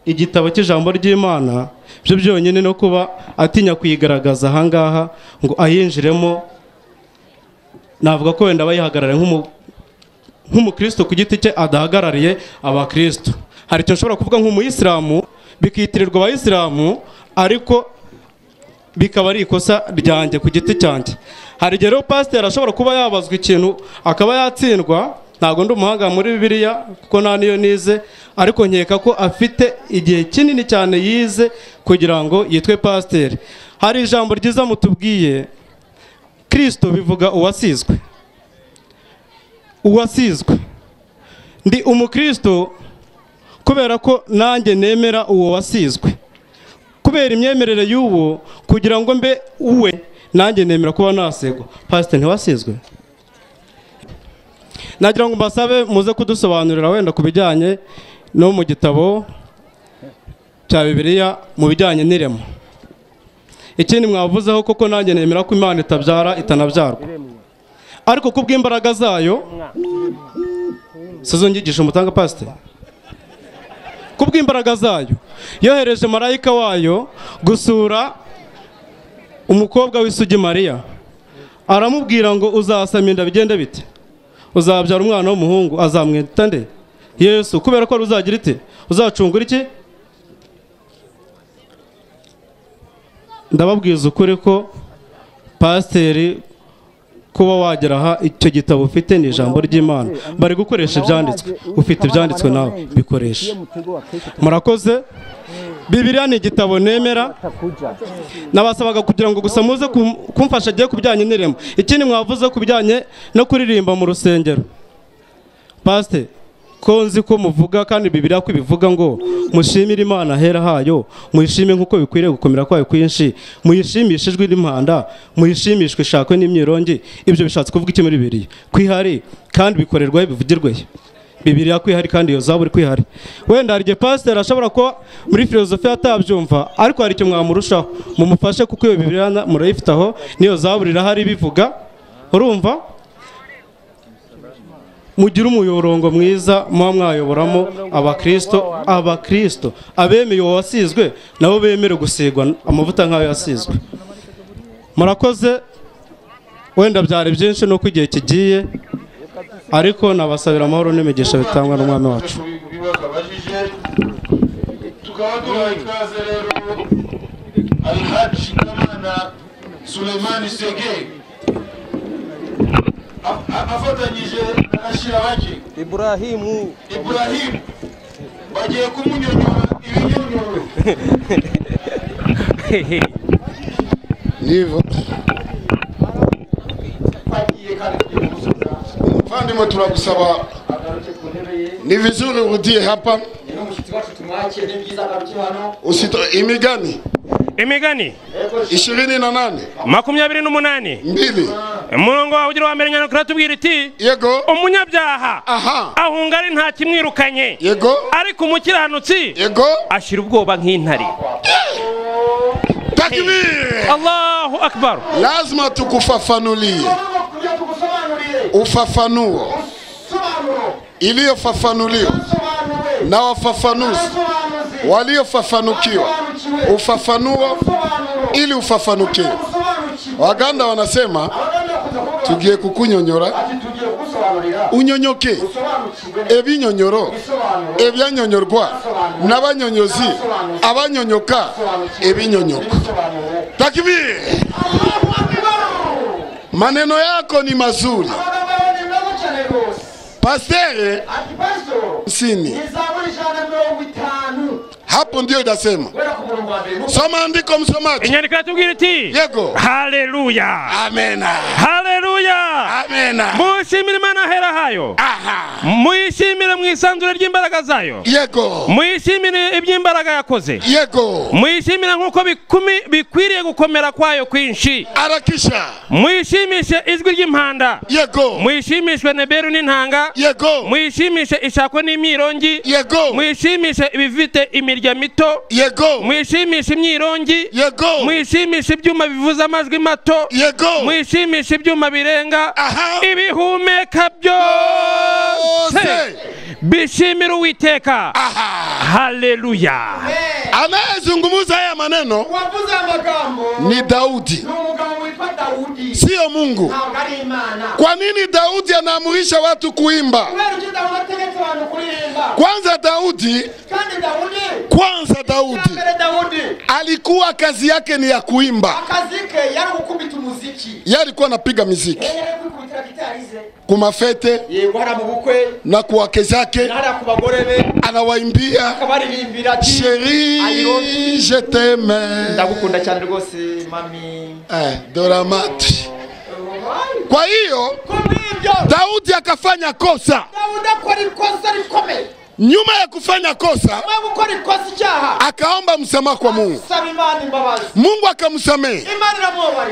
Igitabo cy'ijambo ry'Imana byo byonyine no kuba atinya kuyigaragaza ahangaha ngo ayinjiremo, navuga ko wenda bayihagarare nk'umukristo ku giti cye adahagarariye abakristo. Hari icyo nshobora kuvuga nk'umuyisilamu bikitirirwa abayisilamu, ariko bikaba ari ikosa ryanjye ku giti cyanjye. Hari igihe rero pasiteri ashobora kuba yabazwa ikintu akaba yatsindwa. Ntabwo ndi umuhanga muri Bibiliya kuko nta niyo nize, ariko nkeka ko afite igihe kinini cyane yize kugira ngo yitwe pasiteri. Hari ijambo ryiza mutubwiye, Kristo bivuga uwasizwe. Uwasizwe. Ndi umukristo kubera ko nanjye nemera uwo wasizwe. Kubera imyemerere y'uwo, kugira ngo mbe uwe nanjye nemera kuba nasegwa. Pasiteri ntiwasizwe? Nagira ngo mbasabe muze kudusobanurira wenda ku bijyanye no mu gitabo cya Bibiliya mu bijyanye n'irema. Ikindi mwavuzeho koko nanjye nemera ko Imana itabyara itanabyarwa, ariko kubw'imbaraga zayo sizo nyigisho mutanga pasiteri. Kubw'imbaraga zayo yohereje marayika wayo gusura umukobwa w'isugi Mariya, aramubwira ngo uzasama inda bigende bite, uzabyara umwana w'umuhungu, azamwita nde? Yesu. Kubera ko uzagira ite? Uzacungura iki? Ndababwiza ukuri ko pasiteri kuba wagera aha icyo gitabo ufite ni ijambo ry'Imana. Bari gukoresha ibyanditswe, ufite ibyanditswe nawe bikoresha. Murakoze. Bibiliya ni igitabo nemera, nabasabaga kugira ngo gusa muze kumfasha agiye kubijyanye n'irema. Ikindi mwavuze kubijyanye no kuririmba mu rusengero, pasiteri ko nzi ko muvuga kandi Bibiliya ko ibivuga ngo mushimire Imana hera hayo, muyishime nkuko bikwiriye gukomera kwayo kwinshi, muyishimishe ijwi n'impanda, muyishimishwe ishakwe n'imyirongi. Ibyo bishatse kuvuga iki muri Bibiliya? Kwihari kandi bikorerwaho bivugirweyo. Bibiliya kwihari kandi iyo zaburi kwihari. Wenda hari igihe pasiteri ashobora kuba muri filozofiya atabyumva, ariko hari icyo mwamurushaho, mumufashe kuko iyo Bibiliya murayifite aho, n'iyo zaburi irahari bivuga. Urumva? Mugire umuyorongo mwiza muba mwayoboramo abakristo abemeye uwo wasizwe nabo bemere gusigwa amavuta nk'ayo yasizwe. Murakoze. Wenda byari byinshi nuko igihe kigiye, ariko nabasabira amahoro n'imigisha bitangwa n'umwami wacu. Tukaba duhaye ikaze rero Alhaji Kamana Suleimani Sege afatanyije na Shirabake Ibrahimu bagiye kumunyonyora ibinyonyoro. Nivo mfandimwe, turagusaba ni vizuri urudie hapa. Usito imigani 28 28 2 umurongo wawe ugira wa mbere nyana kuratubwira iti yego umunyabyaha ahunga ari nta kimwirukanye, yego ariko umukiranutsi yego ashira ubwoba nk'intare. Takbir! Allahu akbar. Lazima tukufafanulie ufafanuo iliyofafanuliwa na wafafanuzi waliofafanukiwa, ufafanuo ili ufafanukiwe. Waganda wanasema tugiye kukunyonyora unyonyoke, ebinyonyoro ebyanyonyorwa n'abanyonyozi abanyonyoka ebinyonyoko. Takbir! Maneno yako ni mazuri. Pastere sini Hapo ndio inasema. Soma andiko msomaji. Inyandiko iratubwira iti Yego. Haleluya. Amena. Haleluya. Amena. Mushimire Imana ahera hayo. Aha. Muyishimire mu isanzure ry'imbaraga zayo. Yego. Muyishimire iby'imbaraga yakoze. Yego. Muyishimire nk'uko bikwiriye gukomera kwayo kwinshi. Arakisha. Muyishimishe ijwi ry'impanda. Yego. Muyishimishwe neberu n'intanga. Yego. Muyishimishe ishako n'imyirongi. Yego. Muyishimishe ibifite imirya mito. Yego. Muyishimishe imyirongi. Yego. Muyishimishe ibyuma bivuza amajwi mato. Yego. Muyishimishe ibyuma birenga. Aha. Ibihumeka byose bishimira Uwiteka. Haleluya. Anayezungumza haya maneno ni Daudi, sio Mungu. Kwa nini Daudi anaamurisha watu kuimba? Kwanza Daudi alikuwa kazi yake ni ya kuimba. Yeye alikuwa anapiga muziki kumafete na kuwake zake, anawaimbia chérie je t'aime, ndagukunda cyane rwose mami, doramati. Kwa hiyo Daudi akafanya kosa. Nyuma ya kufanya kosa akaomba msamaha kwa Mungu. Mungu akamsamehe.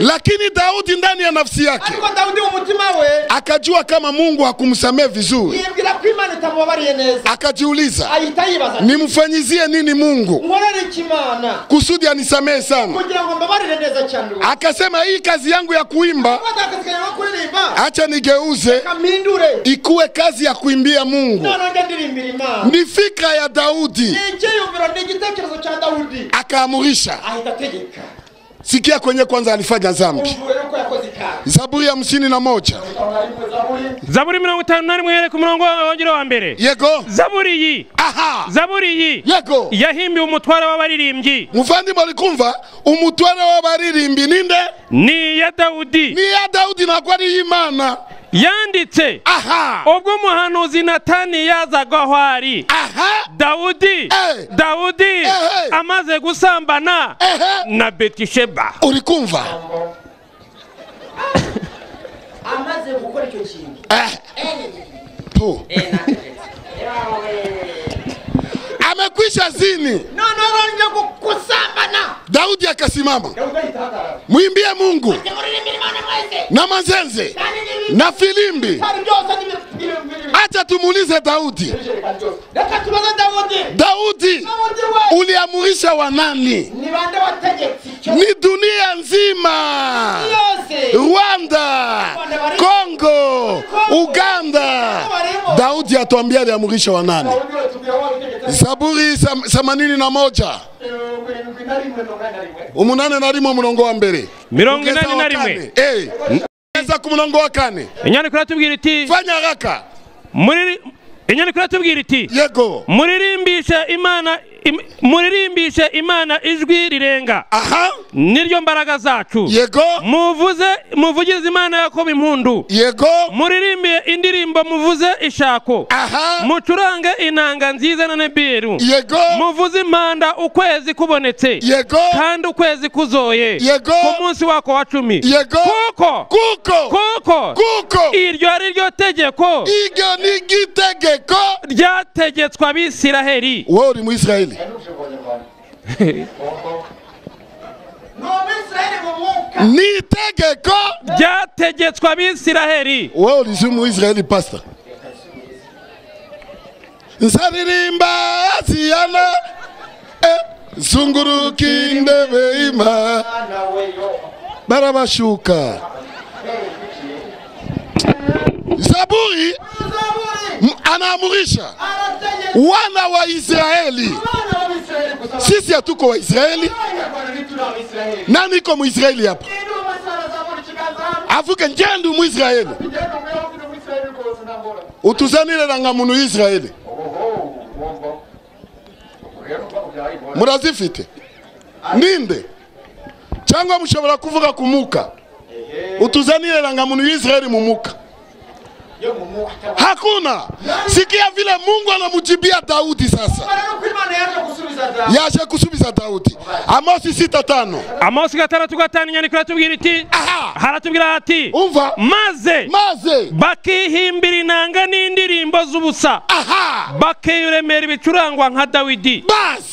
Lakini Daudi ndani ya nafsi yake akajua kama Mungu hakumsamehe vizuri. Akajiuliza, nimfanyizie nini Mungu kusudi anisamehe sana? Akasema hii kazi yangu ya kuimba acha nigeuze ikuwe kazi ya kuimbia Mungu. Ni fikra ya Daudi. Akaamurisha. Sikia kwenye kwanza alifanya dhambi. Zaburi ya 51. Zaburi 51 ku murongo wa mbere. Yego. Zaburi yi. Aha. Zaburi yi. Yego. Yahimbiwe umutware w'abaririmbyi. Muvandimwe ari kumva umutware w'abaririmbyi ninde? Ni ya Daudi. Ni ya Daudi ntabwo ari Imana. Yanditse. Aha. Ubwo umuhanuzi Natani yazaga aho ari. Aha. Daudi. Daudi amaze gusambana na Betisheba. Uri kumva? Amaze gukora icyo kintu. Tu. Amekwisha zini. No, kusambana. Daudi akasimama. Muimbie Mungu na mazenze na filimbi. Acha tumuulize Daudi. Daudi, uliamurisha wanani? Ni dunia nzima, Rwanda, Kongo, Uganda. Daudi atuambia aliamurisha wanani? Zaburi 81 81 murongo wa mbere. 81. Eza ku murongo wa 4. Inyandiko iratubwira iti fanya haraka. Inyandiko iratubwira iti yego, muririmbishe Imana, muririmbishe Imana ijwi rirenga. Aha. Niryo mbaraga zacu. Yego. Muvugize Imana Yakobo impundu. Yego. Muririmbe indirimbo muvuze ishako. Aha. Mucurange inanga nziza na nebiru. Yego. Muvuze impanda ukwezi kubonetse. Yego. Kandi ukwezi kuzoye. Yego. Ku munsi wako wa 10. Yego. Kuko iryo ari ryo tegeko. Iryo ni itegeko ryategetswe Abisiraheli. Wowe uri mu Israeli. Ni itegeko ryategetswe Abisiraheli. Wowe uri mu Israeli, pastor. Nzaririmba Siyana, zunguruka indebe ima barabashuka. Zaburi anaamurisha wana wa Israeli. Sisi hatuko wa Israeli. Nani iko Muisraeli hapa? Avuke njendu Muisraeli. Utuzanire nanga munu Israeli. Murazifite. Ninde? Cyangwa mushobora kuvuga kumuka. Utuzanire nanga munu Israeli mumuka. Hakuna. Sikia vile Mungu anamjibia Daudi sasa. Yaje kusubiza Daudi. Amosi 6:5. Amosi 6:5 inyandiko iratubwira iti, haratubwira ati, umva, maze bakihimbira inanga n'indirimbo z'ubusa, bakiyuremera ibicurangwa nka Dawidi. Bas.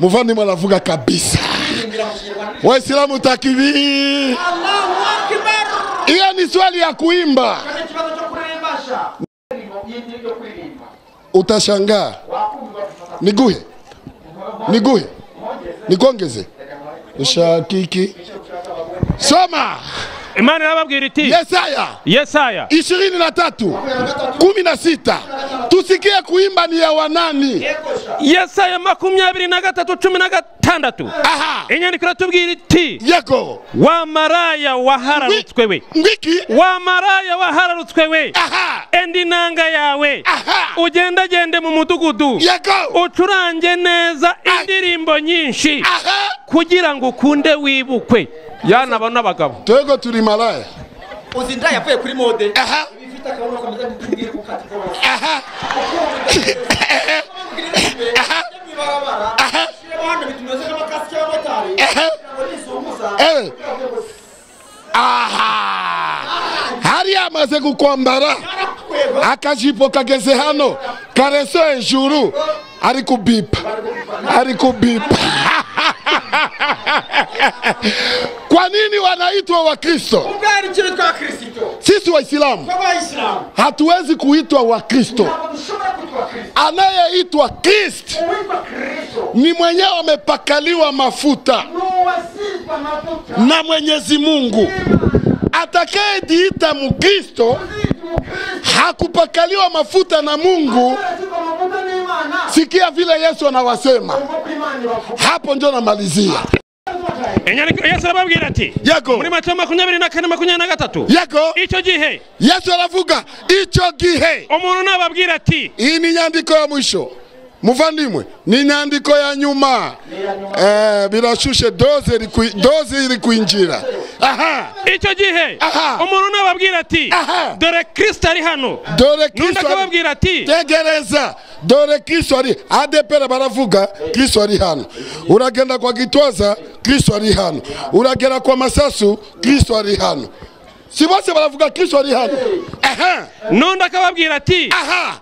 Muvandimwe aravuga kabisa. Waislamu takbir. Allahu Akbar. Hiyo ni swali ya kuimba. Utashangaa. Niguhe. Niguhe. Nikongeze. Ushakiki. Soma. Imana irababwira iti, Yesaya. Yesaya 23:16. Tusikie kuimba ni ya wanani. Yesaya 23:16. Inyandiko iratubwira iti, yego, wa maraya wahararutswe we. Ngiki? Wa maraya wahararutswe we. Endi nanga yawe. Ugendagende mu mudugudu. Yego. Ucurange neza indirimbo nyinshi. Kugira ngo ukunde wibukwe. Yana bana bagabo. Twego turi malaya. Uzinda yavuye kuri mode. Ibifite akabuno kameze nk'ikingiri gukata kose. Hari amaze kukwambara akajipo kageze hano kareso hejuru ari kubipa, ari kubipa. Kwa nini wanaitwa Wakristo? Sisi Waislamu hatuwezi kuitwa Wakristo. Anayeitwa Kristo ni mwenyewe amepakaliwa mafuta na Mwenyezi Mungu. Atakayejiita Mkristo hakupakaliwa mafuta na Mungu. Sikia vile Yesu anawasema. Hapo ndio namalizia. Yesu arababwira ati, yego, muri Matayo 24:23. Yego. Icyo gihe Yesu aravuga icyo gihe umuntu nababwira ati, iyi ni nyandiko ya mwisho muvandimwe, ni nyandiko ya nyuma. Birashushe doze iri kwinjira. Icyo gihe umuntu nababwira ati, dore Kristo ari hano. Dore Kristo akababwira ati, tegereza, dore Kristo ari. ADPR baravuga Kristo ari hano. Uragenda kwa Gitwaza, Kristo ari hano. Uragera kwa Masasu, Kristo ari hano. Si bose baravuga Kristo ari hano. Nundi akababwira ati,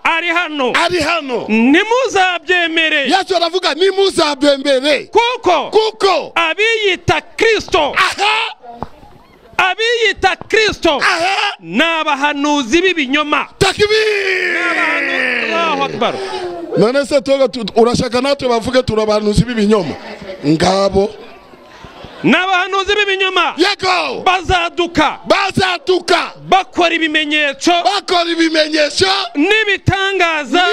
ari hano. Ari hano. Ntimuzabyemere. Yesu aravuga ntimuzabyemere. Kuko abiyita Kristo, abiyita Kristo n'abahanuzi b'ibinyoma. Takbir! Allahu Akbar. None se urashaka natwe bavuge turabahanuzi b'ibinyoma? Ngabo n'abahanuzi b'ibinyoma. Yego. Bazaduka. Bazaduka. Bakora ibimenyetso. Bakora ibimenyetso n'ibitangaza.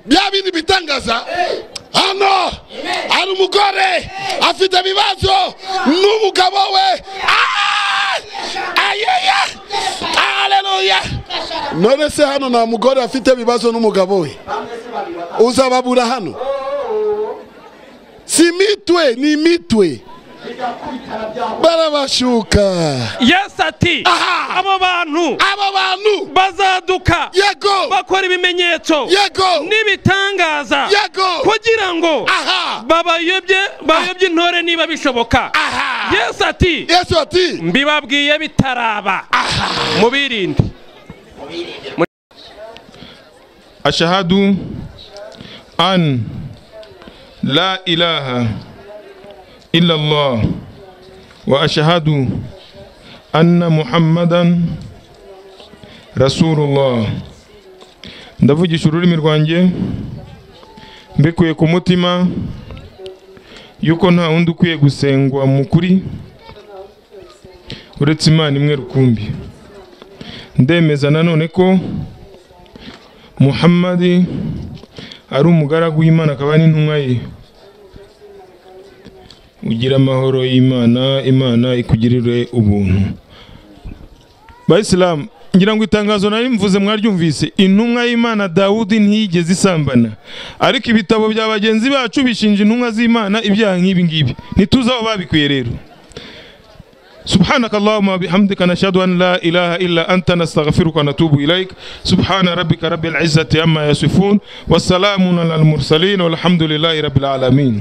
Bya bindi bitangaza. Hano hari umugore afite ibibazo n'umugabo we. Ayeya. Haleluya. None se hano nta mugore afite ibibazo n'umugabo we? Uzababura hano? Si mitwe ni mitwe. Barabashuka. Yesu ati, abo bantu bazaduka, yego, bakora ibimenyetso, yego, n'ibitangaza, yego, kugira ngo babayobye intore niba bishoboka. Yesu ati, mbibabwiye bitaraba, mubirinde. Ashhadu an la ilaha إلا الله وأشهد أن محمدا رسول الله. Ndavugisha ururimi rwanjye mbikuye ku mutima yuko nta wundi ukwiye gusengwa mu kuri uretse Imana imwe rukumbi. Ndemeza nanone ko Muhammadi ari umugaragu w'Imana akaba n'intumwa ye. Ugira amahoro y'Imana, Imana ikugirire ubuntu. Bayisilamu, ngira ngo itangazo nari mvuze mwaryumvise, intumwa y'Imana Dawudi ntiyigeze isambana. Ariko ibitabo bya bagenzi bacu bishinja intumwa z'Imana ibyaha nk'ibi ngibi. Ntituzi aho babikuye rero. سبحانك اللهم وبحمدك، نشهد أن لا إله إلا أنت، نستغفرك ونتوب إليك. سبحان ربك رب العزة عما يصفون، والسلام على المرسلين، والحمد لله رب العالمين.